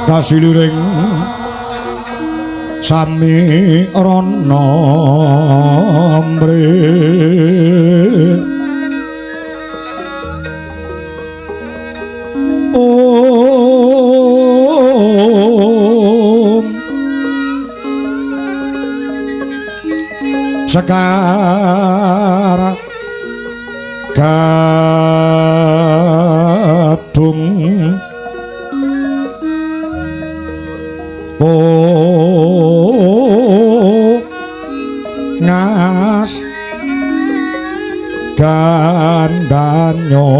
Kasiliring sami rana mre om sekara gadung ngas gandanyo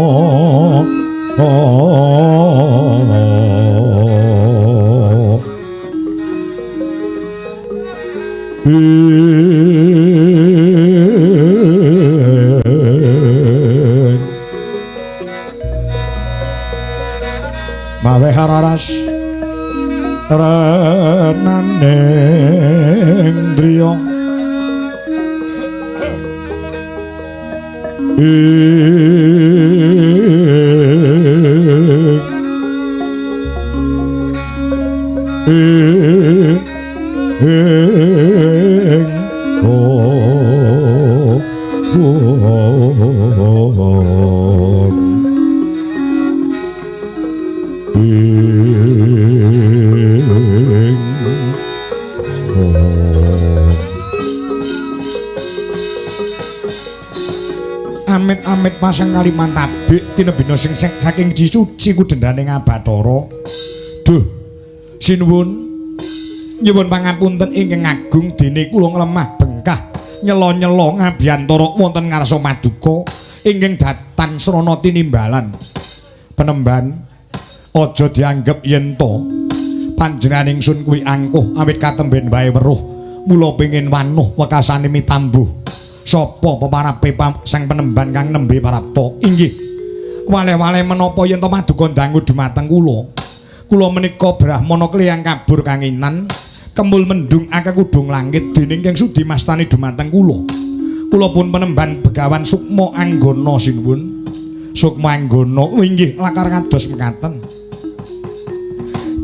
Renaning driya ing oh Amit-amit pasang kaliman tabik tinebina sing saking suci kudendane ngabathara. Duh, sinuwun nyuwun pangapunten ingkang agung dene kula nglemah bengkah nyela-nyela ngabiyantara wonten ngarsa maduka ingkang datan srana tinimbalan. Penemban aja dianggep yen to panjenengan ingsun kuwi angkuh awit katemben wae weruh mula pengin wanuh wekasane mitambuh. Sapa peparape sang penemban kang nembe parapta? Inggih. Waleh-waleh menapa yen to maduka dangu dumateng kula? Kula menika brahmana kliyang kabur kanginan, kemul mendung akeh kudung langit dening kang sudi mastani dumateng kula. Kula pun penemban Begawan Sukma Anggana sinuwun. Sukma Anggana inggih lakar kados mekaten.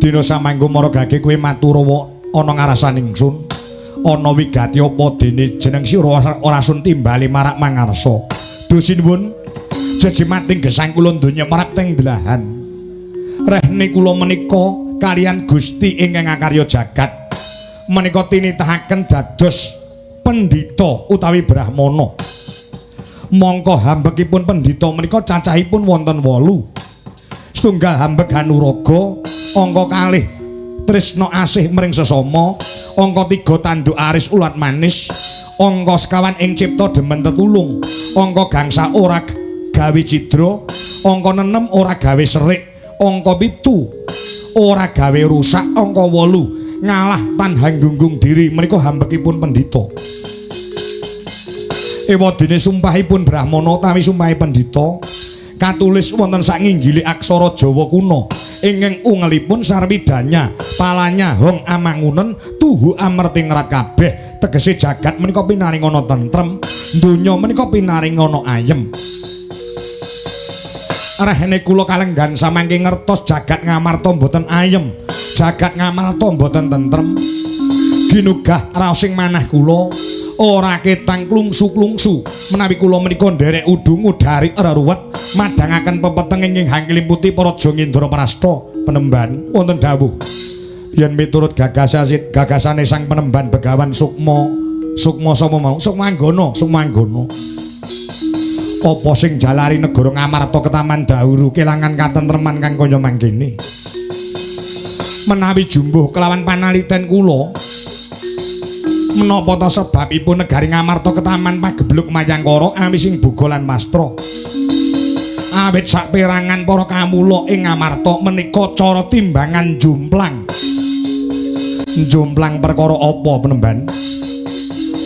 Dina samangga maragake kowe matur ana ngarasan ingsun. Ana wigati apa dene jeneng sira ora sun timbali marak mangarsa. Duh sinuwun, jejimating gesang kula donya marap teng delahan. Rehne kula menika kaliyan Gusti ingkang akarya jagat menika tinitahaken dados pendhita utawi brahmana. Mongko hambekipun pendhita menika cacahipun wonten 8. Setunggal hambek hanuraga, angka kalih tresna asih mring sesama, angka 3 tanduk aris ulat manis, angka sekawan ing cipta demen tetulung, angka gangsa ora gawe cidra, angka 6 ora gawe serik, angka 7 ora gawe rusak, angka 8 ngalah tan hanggunggung diri menika hambekipun pendhita. Ewadene sumpahipun brahmana utawi sumpahe pendhita katulis wonten sak nginggile aksara Jawa kuna ingkang ungelipun sarwidanya palanya hong amangunen tuhu amerti ngrat kabeh, tegese jagat menika pinaring ana tentrem, donya menika pinaring ana ayem. Rehne kula kalenggan samangke ngertos jagat Ngamarta mboten ayem, jagat Ngamarta mboten tentrem. Ginugah raosing manah kula ora ketang klungsu-klungsu menawi kula menika nderek udungu dari reruwet madhangaken pepeteng ing hangkiliputi Praja Indraprasta. Penemban wonten dawuh yen miturut gagasane sang penemban Begawan Sukma, Sukma sapa mau? Sukma Anggana, Sukma Anggana. Apa sing jalari negara Ngamarta ketaman dahuru kelangan katentreman kang kaya mangkene? Menawi jumbuh kelawan panaliten kula, menapa ta sebabipun negari Ngamarta ketaman pagebluk mayangkara awising buga lan mastra? Awit saperangan para kawula ing Ngamarta menika cara timbangan jomplang. Jomplang perkara apa penemban?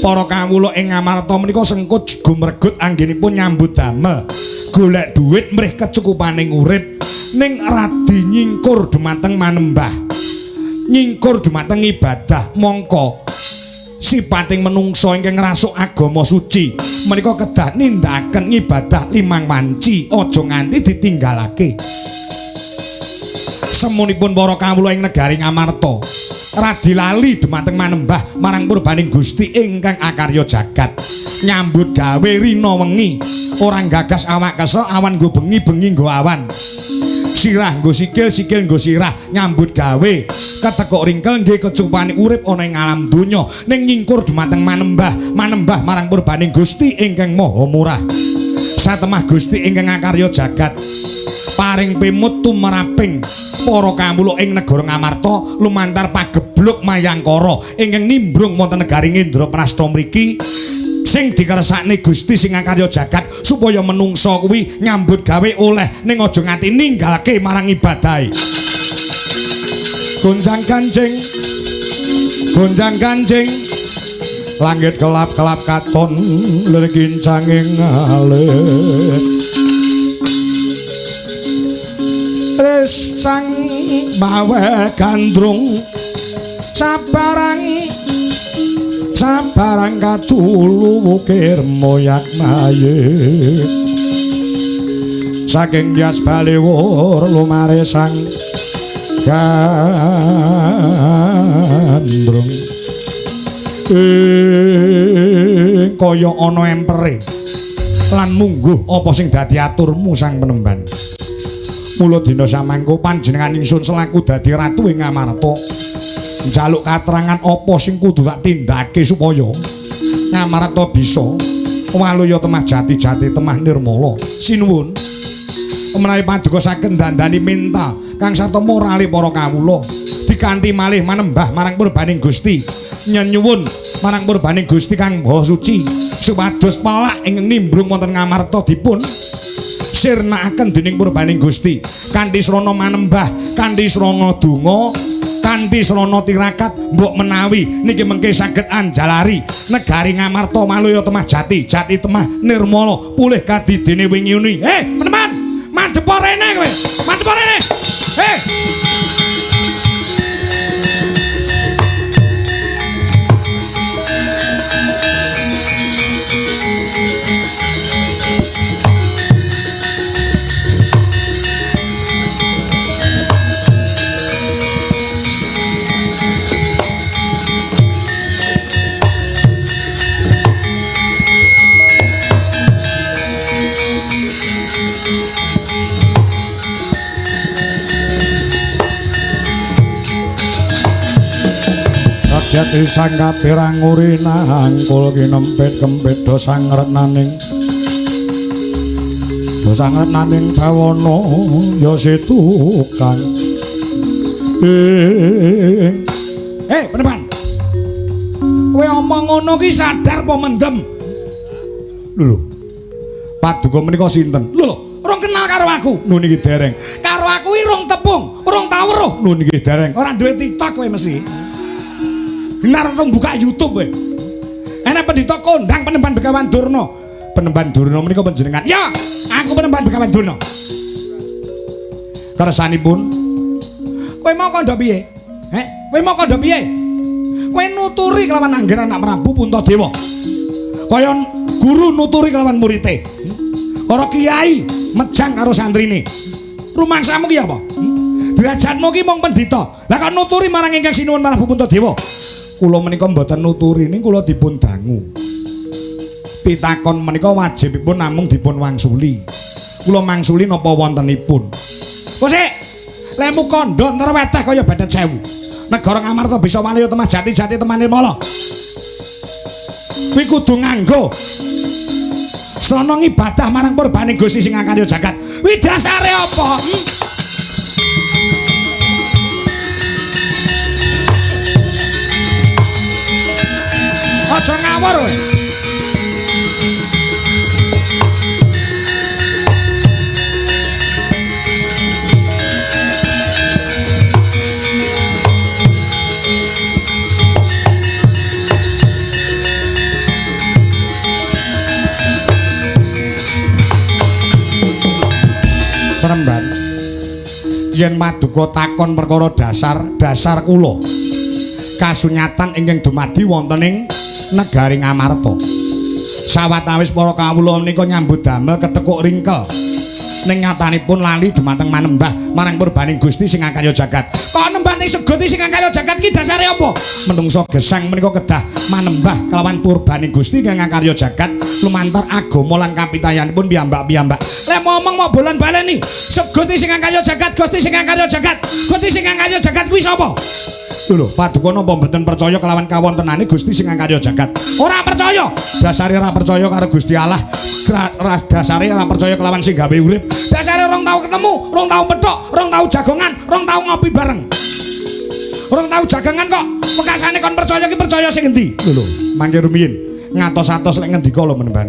Para kawula ing Ngamarta menika sengkut gumregut anggenipun nyambut damel, golek dhuwit mrih kecukupaning urip, ning radi nyingkur dumateng manembah, nyingkur dumateng ibadah. Mongko sipating menungso ingkang ngrasuk agama suci menika kedah nindakaken ngibadah limang wanci, aja nganti ditinggalake. Semunipun para kawula ing negari Ngamarta radi lali dumateng manembah marang purbaning Gusti ingkang akarya jagat, nyambut gawe rina wengi ora gagas awak kesel, awan nggo bengi, bengi nggo awan, sirah nggo sikil, sikil nggo sirah, nyambut gawe ketekuk ringkel nggih kecukupane urip ana ing alam donya, ning nyingkur dumateng manembah, manembah marang purbaning Gusti ingkang Maha Murah. Satemah Gusti ingkang akarya jagat paring pimut tumraping para kawula ing negara Ngamarta lumantar pagebluk mayangkara ingkang nimbrung wonten negari Indraprasta mriki, sing dikersakne Gusti sing akarya jagat supaya menungsa kuwi nyambut gawe oleh ning aja nganti ninggalke marang ibadahe. Gonjang ganjing, gonjang ganjing, langit kelap-kelap katon lir kincanging alit. Res sang mawe gandrung sabarang sabarang kadulu wukir moyak mayit saking Dyas Baliwur lumare sang gandrung ing kaya ana empere lan mungguh apa sing dadi aturmu sang penemban. Mula dina samangko panjenengan ingsun selaku dadi ratu ing Ngamarta njaluk katerangan apa sing kudu tak tindake supaya Ngamarta bisa waluya temah jati-jati temah nirmala. Sinuwun menawi paduka saged dandani minta kang sarta morale para kawula dikanthi malih manembah marang purbaning Gusti, nyenyuwun marang purbaning Gusti kang Maha Suci supados pelak ingkang nimbrung wonten Ngamarta dipun sirnakaken dening purbaning Gusti kanthi srana manembah, kanthi srana donga, kanthi srana tirakat mbok menawi niki mengke saged anjalari negari Ngamarta maluya temah jati, jati temah nirmala pulih kadidene wingi uni. Peneman, madhep rene kowe, madhep rene. Jati sang kapirang uri nangkul kinempit kempit do sangretnaning do sangretnaning bawana ya si tukang. Penepan, kowe omong ngono ki sadar apa mendem? Lho, paduka menika sinten? Lho, rong kenal karo aku. Lho niki dereng. Karo aku iki rong tepung, rong tau weruh. Lho niki dereng. Ora duwe TikTok kowe mesti. Benar rong buka YouTube kowe. Enak pendhita kondang Penemban Begawan Durna. Penemban Durna menika panjenengan? Ya, aku Penemban Begawan Durna. Kersanipun kowe mau kandha piye? Kowe mau kandha piye? Kowe nuturi kelawan angger anak Prabu Puntadewa. Kaya guru nuturi kelawan murite. Para kiai mejang karo santrine. Rumangsamu ki apa? Derajatmu ki mung pendhita. Lah kok nuturi marang ingkang sinuwun Prabu Puntadewa? Kula menika mboten nuturi ning kula dipun dangu. Pitakon menika wajibipun namung dipun wangsuli. Kula mangsuli napa wontenipun. Kosik, lemu kandha nreweteh kaya bethet sewu. Negara Ngamarta bisa waluya temah jati-jati temah nirmala. Kuwi kudu nganggo srana ngibadah marang purbaning Gusti sing ngakarya jagat. Kuwi dasare apa? Aja ngawur kowe. Premban, yen maduka takon perkara dasar, dasar kula kasunyatan ingkang dumadi wonten ing negari Ngamarta. Sawetawis para kawula menika nyambut damel ketekuk ringkel ning nyatanipun lali dumateng manembah marang purbaning Gusti sing ngakarya jagat. Kok nembah ning Gusti sing ngakarya jagat ki dasare apa? Menungsa gesang menika kedah manembah kelawan purbaning Gusti kang ngakarya jagat lumantar agama lan kapitayanipun piyambak-piyambak. Lek ngomong mau bolan-baleni, Gusti sing ngakarya jagat, Gusti sing ngakarya jagat, Gusti sing ngakarya jagat kuwi sapa? Lho, paduka napa mboten percaya kelawan kawontenane Gusti sing ngakarya jagat? Ora percaya. Dasare ora percaya karo Gusti Allah, dasare ora percaya kelawan sing gawe urip. Dasare rong tau ketemu, rong tau pethuk, rong tau jagongan, rong tau ngopi bareng. Rong tau jagongan kok wekasane kon percaya ki percaya sing endi? Lho, mangke rumiyin ngatos-atos lek ngendika lho menemban.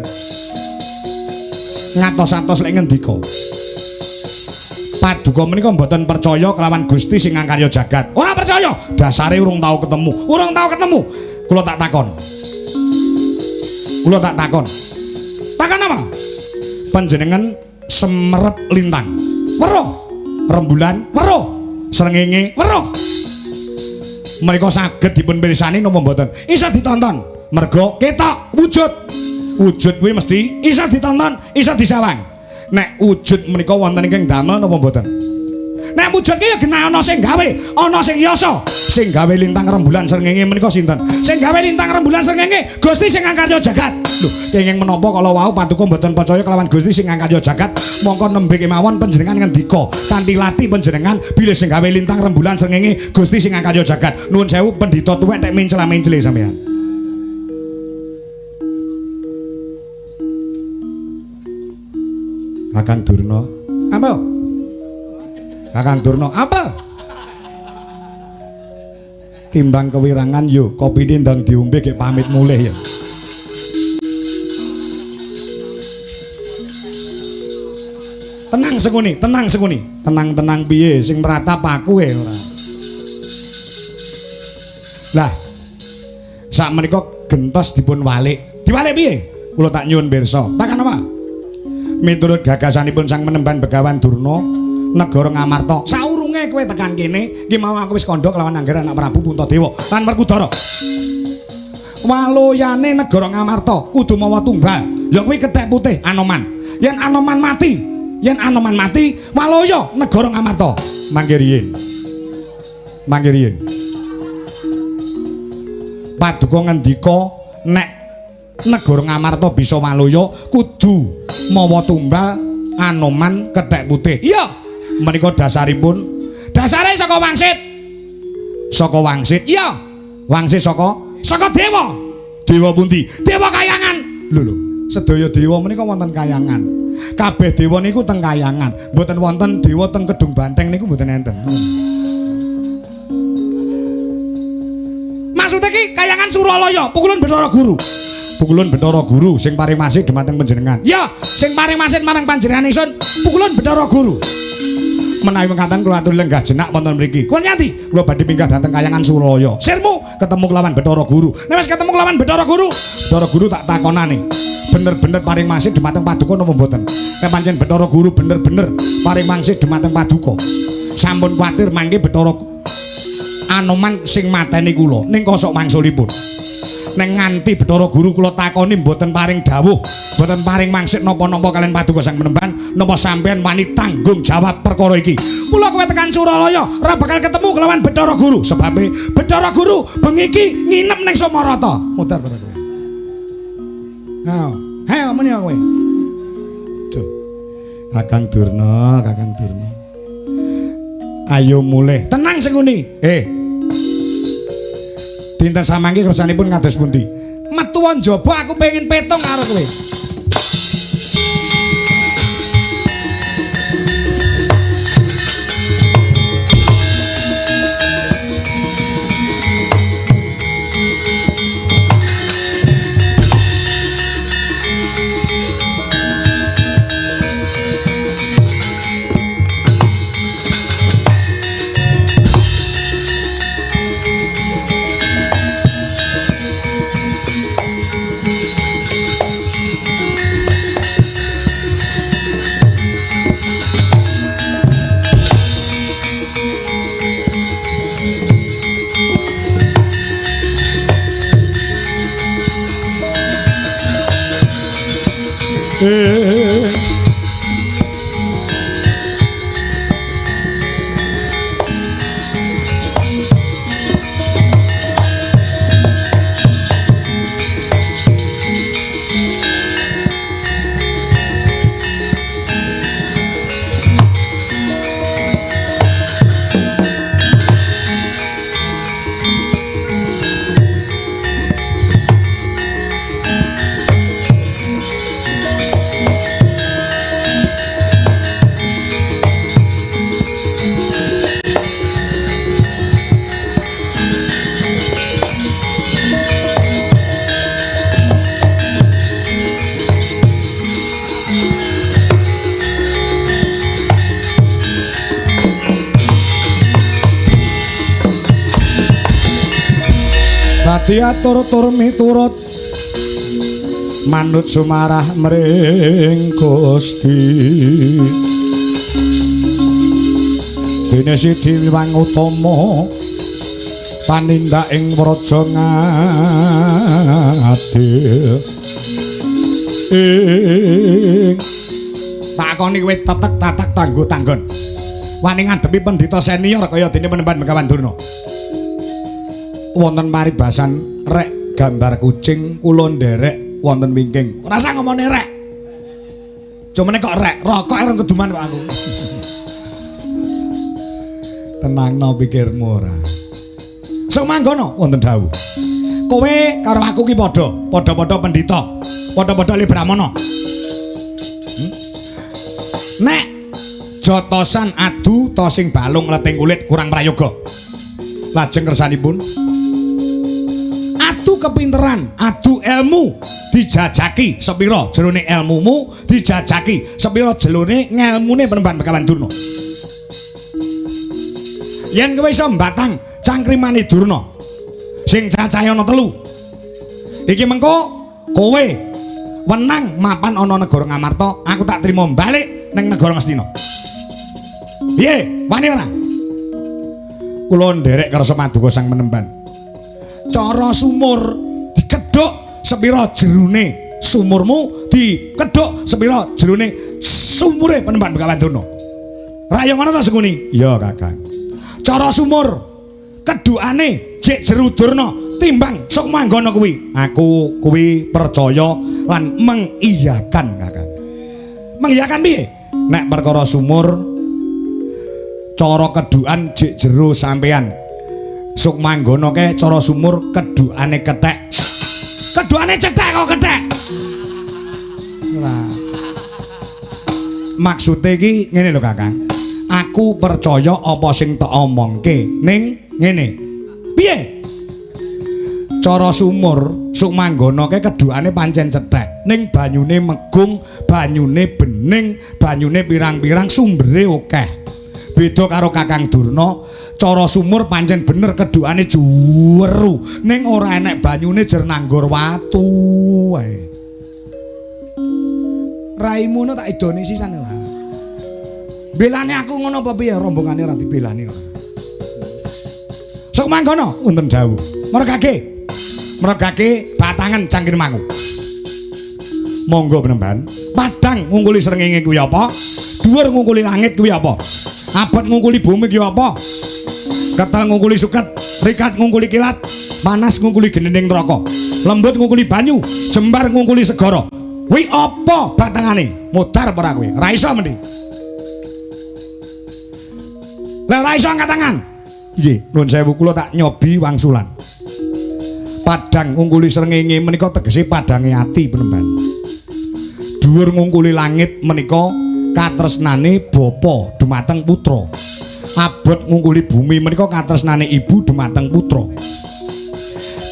Ngatos-atos lek ngendika. Paduka menika mboten percaya kelawan Gusti sing ngakarya jagat. Ora percaya, dasare urung tau ketemu. Urung tau ketemu. Kula tak takon. Kula tak takon. Takon apa? Panjenengan semerep lintang. Weruh rembulan, weruh. Srengenge weruh. Mereka saged dipun pirsani napa mboten? Isa ditonton. Mergo ketok wujud. Wujud kuwi mesti isa ditonton, isa disawang. Nek wujud menika wonten ingkang damel napa mboten? Nek wujud ki ya genah ana sing gawe, ana sing yasa. Sing gawe lintang rembulan srengenge menika sinten? Sing gawe lintang rembulan srengenge Gusti sing angkarya jagat. Lho, kenging menapa kala wau paduka mboten percaya kelawan Gusti sing angkarya jagat, mongko nembe kemawon panjenengan ngendika kanthi lati panjenengan bilih sing gawe lintang rembulan srengenge Gusti sing angkarya jagat. Nuwun sewu pendhita tuwek tek mencla-mencle sampeyan. Kakang Durna, apa? Kakang Durna, apa? Timbang kewirangan yo, kopine ndang diombe gek pamit mulih ya. Tenang Sengkuni, tenang Sengkuni. Tenang-tenang piye sing meratap aku e ora. Lah, sak menika gentos dipun walik. Diwalik piye? Kula tak nyuwun pirsa. Takan apa? Miturut gagasanipun Sang Menemban Begawan Durna, negara Ngamarta. Saurunge kowe tekan kene, iki mau aku wis kandha kelawan Angger anak Prabu Puntadewa lan Werkudara. Waloyane negara Ngamarta kudu mawa tumbal, ya kuwi kethek putih Anoman. Yen Anoman mati, yen Anoman mati, waloya negara Ngamarta. Mangke riyin. Mangke riyin. Paduka ngendika nek negara Ngamarta bisa waloya kudu mawa tumbal Anoman kethek putih. Iya, menika dasaripun. Dasare saka wangsit. Saka wangsit. Iya. Wangsit saka dewa. Dewa pundi? Dewa kayangan. Lho lho, sedaya dewa menika wonten kayangan. Kabeh dewa niku teng kayangan. Mboten wonten dewa teng Kedung Banteng niku mboten enten. Maksude iki kayangan Suralaya, pukulun Bathara Guru. Pukulun Bathara Guru sing paring masih dumateng panjenengan. Ya, sing paring masih marang panjenengan ingsun, pukulun Bathara Guru. Menawi mekaten kula aturi lenggah jenak wonten mriki. Kula nyanti, kula badhe minggah dhateng kayangan Suralaya. Sirmu ketemu kelawan Bathara Guru. Nek wis ketemu kelawan Bathara Guru, Bathara Guru tak takonane. Bener-bener paring masih dumateng paduka napa mboten? Nek pancen Bathara Guru bener-bener paring masih dumateng paduka. Sampun kuwatir mangke Bathara Anoman sing mateni kula ning kosok wangsulipun. Ning nganti Bathara Guru kula takoni mboten paring dawuh, mboten paring mangsit napa-napa kalian paduka Sang Penemban, napa sampeyan wani tanggung jawab perkara iki. Mula kowe tekan Suralaya ora bakal ketemu kelawan Bathara Guru, sebabe Bathara Guru bengi iki nginep ning Somarata. Muter kowe. Ha, ha muni kowe. Duh. Kakang Durna, Kakang Durna. Ayo mulih. Tenang Sengkuni. Dinten samangke kersanipun kados pundi? Metu njaba aku pengen petung karo kowe. Dadi atur-tur miturut manut sumarah mring Gusti. Dene Sidi Wiwang Utama panindak ing Praja Ngadil. Ing takoni kowe tetek tatak tanggo tanggon. Wani ngadepi pendhita senior kaya dene Panembahan Begawan Durna. Wonten paribasan rek gambar kucing kula nderek wonten wingking. Ora usah ngomongane rek. Cumene kok rek, rokok rong keduman kok aku. Tenangno pikirmu ora. Sumanggono wonten dawuh. Kowe karo aku ki padha, padha-padha pendhita, padha-padha li Brahmana. Nek jotosan adu to sing balung leting kulit kurang prayoga. Lajeng kersanipun adu kepinteran, adu ilmu dijajaki sepira jerone ilmumu, dijajaki sepira jerone ngelmune Panembahan Begawan Durna. Yen kowe iso mbatang cangkrimane Durna sing cacahe ana 3. Iki mengko kowe wenang mapan ana negara Ngamarta, aku tak trima balik ning negara Ngastina. Piye? Wani ora? Kula nderek kersa paduka Sang Penemban. Cara sumur dikedhuk sepira jerone sumurmu, dikedhuk sepira jerone sumure Panembahan Begawan Durna. Ra yo ngono ta Sengkuni? Iya, Kakang. Cara sumur kedukane jek jeru Durna timbang Sukmanggana kuwi. Aku kuwi percaya lan mengiyakan, Kakang. Mengiyakan piye? Nek perkara sumur cara kedukan jek jero sampean. Sukmanggana kae cara sumur kedukane kethek. Kedukane cethek kok kethek. Ora. Maksude iki ngene lho, Kakang. Aku percaya apa sing tak omongke ning ngene. Piye? Cara sumur Sukmanggana kae kedukane pancen cethek, ning banyune megung, banyune bening, banyune pirang-pirang, sumbere akeh. Beda karo Kakang Durna, cara sumur pancen bener kedukane juweru, ning ora enek banyune jer nanggur watu wae. Raimu ngono tak idone sisan ora. Belane aku ngono apa piye rombongane ora dibelani ora. Sukmanggana wonten dawuh. Mergake. Mergake batangan cangkrimanku. Monggo Penemban. Padang ngungkuli srengenge kuwi apa? Dhuwur ngungkuli langit kuwi apa? Abot ngungkuli bumi kuwi apa? Ketel ngungkuli suket, rikat ngungkuli kilat, panas ngungkuli genening neraka, lembut ngungkuli banyu, jembar ngungkuli segara. Kuwi apa batangane? Mudhar ora kowe? Ra iso mendhi. Lah ora iso angkat tangan. Nggih, nuwun sewu kula tak nyobi wangsulan. Padang ngungkuli srengenge menika tegese padange ati Penemban. Dhuwur ngungkuli langit menika katresnane bapa dumateng putra. Abot ngungkuli bumi menika katresnane ibu dumateng putra.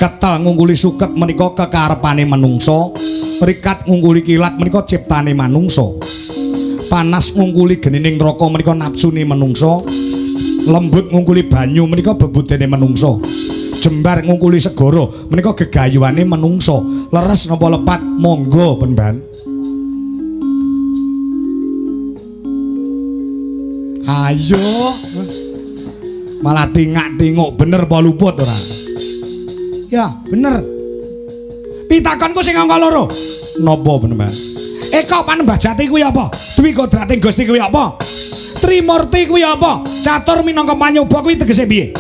Ketel ngungkuli suket menika kekarepane manungsa. Rikat ngungkuli kilat menika ciptane manungsa. Panas ngungkuli genining neraka menika nafsune manungsa. Lembut ngungkuli banyu menika bebudene manungsa. Jembar ngungkuli segara menika gegayuhane manungsa. Leres napa lepat monggo Penemban. Ayo malah tingak-tinguk bener apa luput ora? Ya, bener. Pitakonku sing angka 2. Napa Penemban? Eka Panembah Jati kuwi apa? Dwi Kodrating Gusti kuwi apa? Trimurti kuwi apa? Catur minangka panyoba kuwi tegese piye?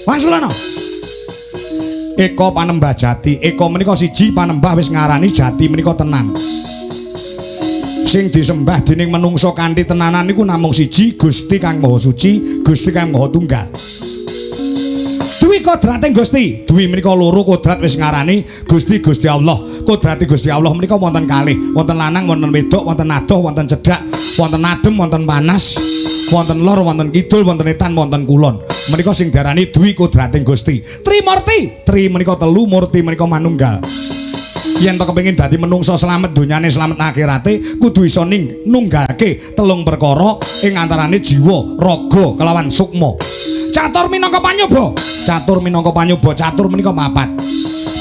Wangsulana. Eka Panembah Jati, eka menika siji, panembah wis ngarani jati menika tenan. Sing disembah dening manungsa kanthi tenanan niku namung siji, Gusti Kang Maha Suci, Gusti Kang Maha Tunggal. Dwi kodrating Gusti, dwi menika loro kodrat wis ngarani Gusti Gusti Allah. Kodrate Gusti Allah menika wonten kalih, wonten lanang, wonten wedok, wonten adoh, wonten cedhak, wonten adem, wonten panas, wonten lor, wonten kidul, wonten etan, wonten kulon. Menika sing diarani dwi kodrating Gusti. Trimurti, tri menika telu, murti menika manunggal. Yen to kepengin dadi menungsa slamet donyane slamet akhirate, kudu iso nunggalke telung perkara ing antarane jiwa, raga kelawan sukma. Catur minangka panyoba, catur minangka panyoba, catur menika papat.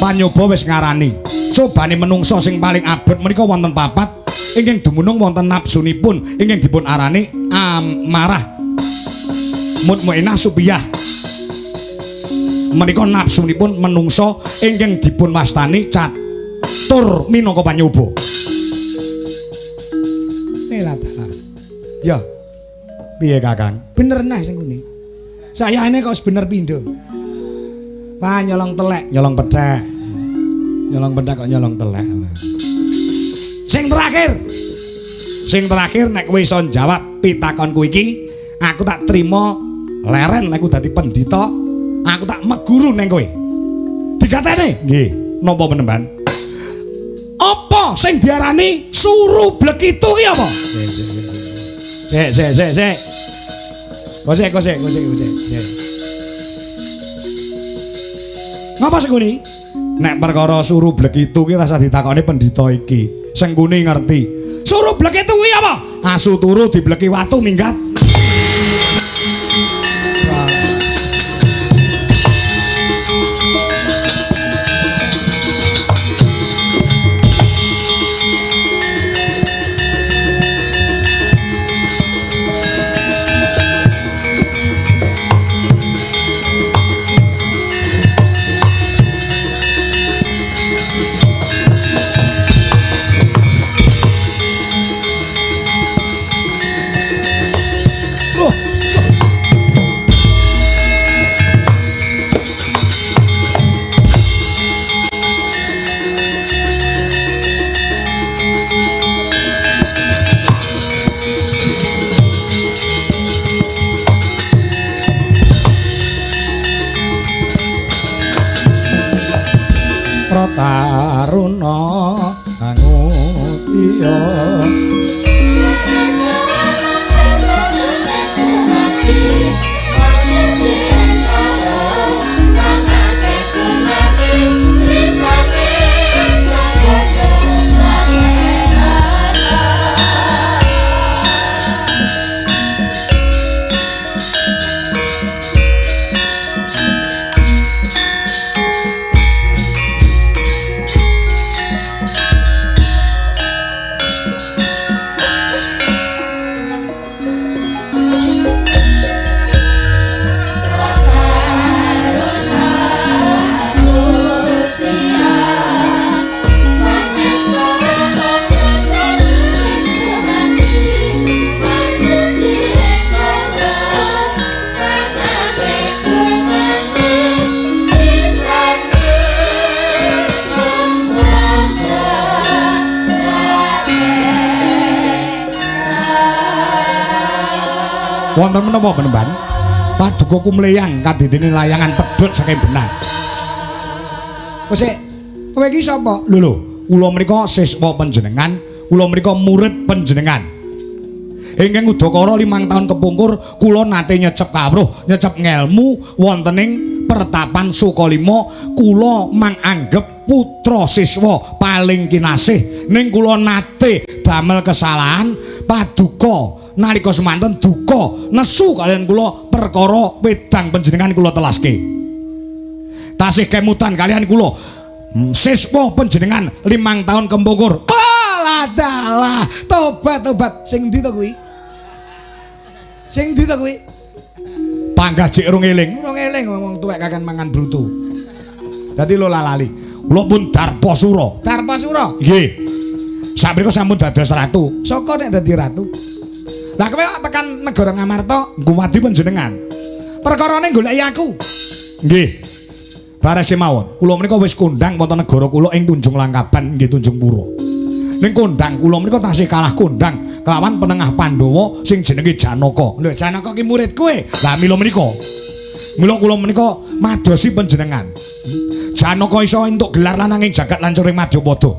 Panyoba wis ngarani. Cobane menungsa sing paling abot menika wonten papat, ingkang dumunung wonten nafsunipun ingkang dipun arani amarah. Mutmainah supiyah. Menika nafsunipun menungso ingkang dipun wastani catur minangka panyoba. Elah dalah. Ya. Piye Kakang? Bener nah sing ngene. Sayane kok bener pindho. Wah nyolong telek, nyolong pethek. Nyolong pethek kok nyolong telek. Sing terakhir. Sing terakhir nek kowe iso jawab pitakonku iki, aku tak trima leren nek aku dadi pendhita, aku tak meguru ning kowe. Digatene? Nggih. Napa penemban? Apa sing diarani suru blekitu ki apa? Sik sik sik sik. Kosek kosek kosek kosek. Sik. Ngapa sengkuni? Nek perkara suru blekitu ki rasa ditakoni pendhita iki. Sengkuni ngerti. Suru blekitu kuwi apa? Asu turu dibleki watu minggat. Taruna angutiya Wonten menapa penemban? Paduka kumleyang kadidene layangan pedhot saking benak. Kosek, kowe iki sapa? Lho lho, kula menika siswa panjenengan, kula menika murid panjenengan. Ingkang udakara 5 tahun kepungkur kula nate nyecep kawruh, nyecep ngelmu wonten ing pertapan Sukalima, kula manganggep putra siswa paling kinasih. Ning kula nate damel kesalahan, paduka nalika semanten duka nesu kalian kula perkara wedang panjenengan kula telaske. Tasih kemutan kalian kula siswa panjenengan 5 tahun kepungkur. Alah dalah, tobat tobat. Sing ndi to kuwi? Sing ndi to kuwi? Panggah jek rung eling. Rung eling wong tuwek kakan mangan brutu. Dadi lho lali. Kula pun Darpasura. Darpasura? Nggih. Saprika sampun dados ratu. Saka nek dadi ratu? Lah kowe kok tekan negara Ngamarta ngguwadi panjenengan. Perkarane goleki aku. Nggih. Bares kemawon. Kula menika wis kondang wonten negara kula ing Tunjung Langkaban nggih Tunjung Pura. Ning kondang kula menika tasih kalah kondang kelawan penengah Pandhawa sing jenenge Janaka. Lho Janaka ki murid kowe. Lah mila menika. Mila kula menika madosi panjenengan. Janaka iso entuk gelar lananging jagat lancuring madyapada.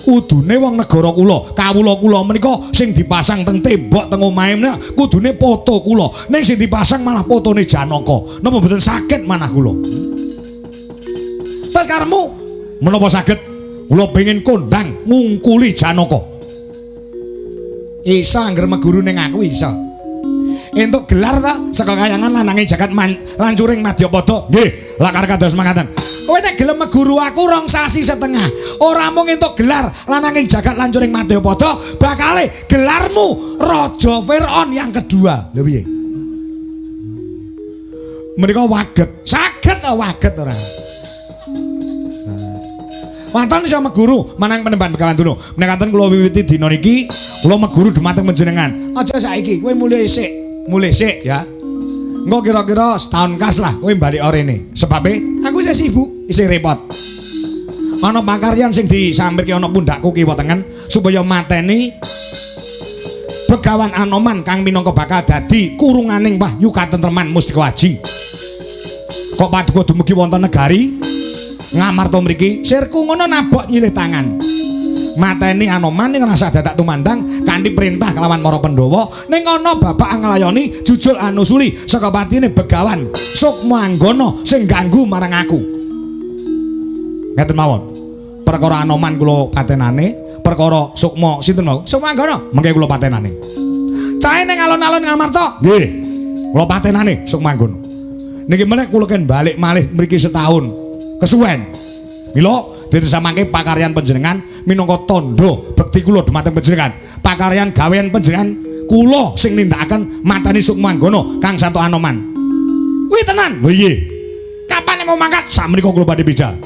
Kudune wong negara kula, kawula kula menika sing dipasang teng tembok teng omahe menika kudune foto kula. Ning sing dipasang malah fotone Janaka. Napa mboten saged manah kula? Terus karepmu menapa saged? Kula pengin kondang ngungkuli Janaka. Iso angger meguru ning aku iso. Entuk gelar ta saka kayangan lananging jagat lancuring madyapada. Nggih, lakar kados mangkaten. Kowe nek gelem meguru aku 2,5 sasi, ora mung entuk gelar lananging jagat lancuring madyapada, bakale gelarmu Raja Fir'aun yang kedua. Lho piye? Menika waget. Saged ta waget ora? Waton iso meguru manang Panembahan Begawan Durna. Menika kula wiwiti dina niki kula meguru dumateng panjenengan. Aja saiki, kowe mulih sik, mulih sik ya. Engko kira-kira setahun kas lah kowe balik rene. Sebabe aku isih sibuk, isih repot. Ana pakaryan sing disampirke ana pundhakku kiwa tengen supaya mateni Begawan Anoman kang minangka bakal dadi kurunganing wahyu katentreman Mustika Aji. Kok paduka dumugi wonten negari Ngamarta mriki, sirku ngono nabok nyilih tangan. Mateni Anoman ning rasa dadak tumandang kanthi perintah kelawan para Pandhawa ning ana babak anglayoni jujul anusuli saka patine Begawan Sukma Anggana sing ganggu marang aku. Ngeten mawon. Perkara Anoman kula patenane, perkara Sukma sinten mau? Sukma Anggana mengke kula patenane. Cahe ning alun-alun Ngamarta. Nggih. Kula patenane Sukma Anggana. Niki meneh kula ken balik malih mriki setahun. Kesuwen. Mila dene samangke pakaryan panjenengan minangka tandha bekti kula dumateng panjenengan. Pakaryan gawean panjenengan kula sing nindakaken mateni Sukma Anggana kang santo Anoman. Kuwi tenan. Lho iya. Kapan mau mangkat? Sakmenika kula badhe bidal.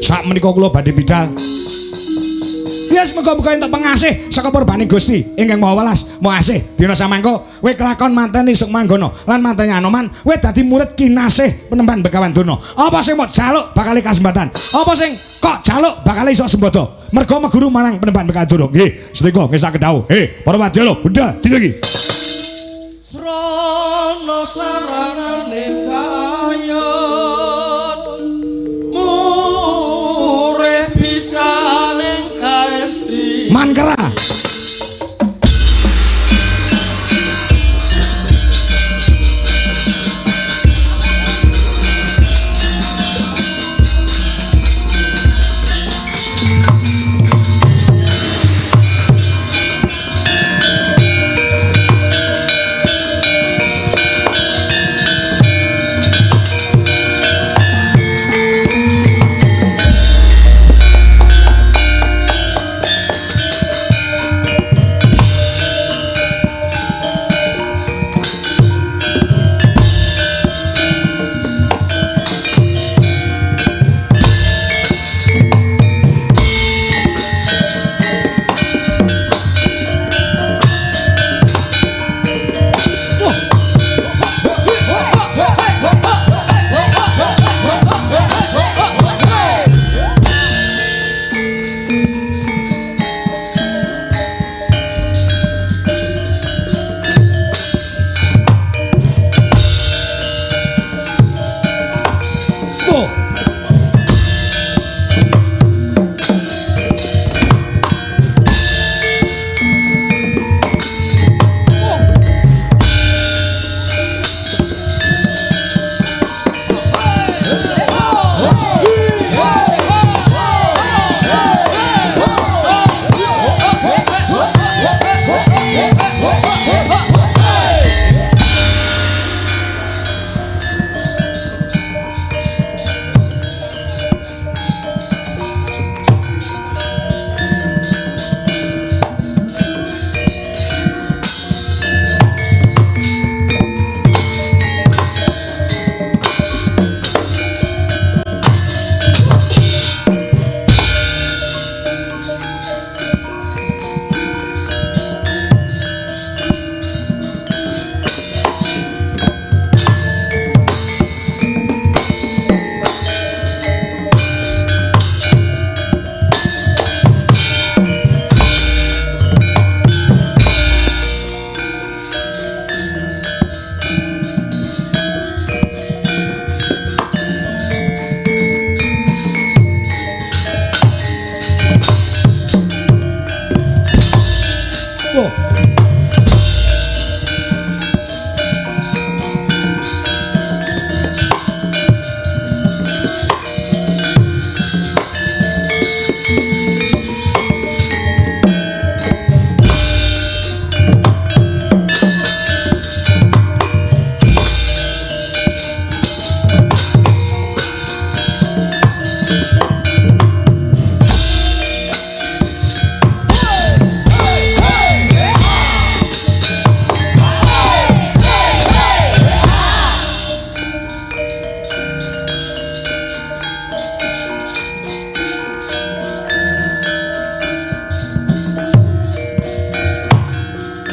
Sakmenika kula badhe bidal. Ya semoga-moga entuk pengasih saka purbaning Gusti ingkang Maha Welas, Maha Asih. Dina samangka kowe kelakon mateni Sukma Anggana lan mateni Anoman, kowe dadi murid kinasih Panembahan Begawan Durna. Apa sing mok jaluk bakal kasembatan? Apa sing kok jaluk bakal iso sembodo? Mergo meguru marang Panembahan Begawan Durna. Nggih, sedika nggih saged dawuh. Hei, para wadya lho, bunda dina iki. Srana saranane kayon murih pisaning kaesti Mangkera. Hey!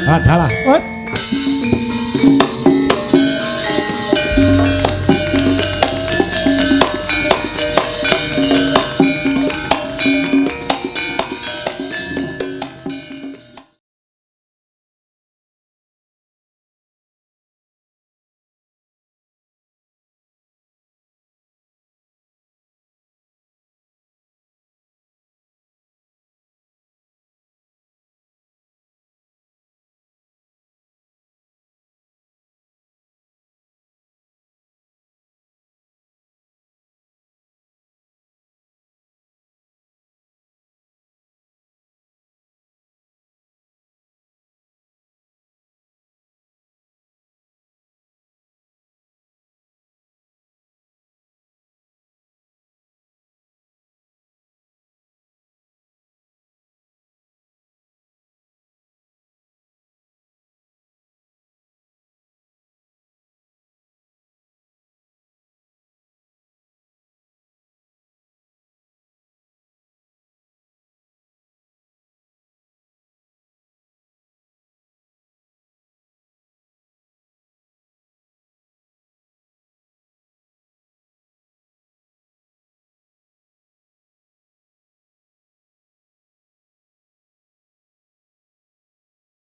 Adalah.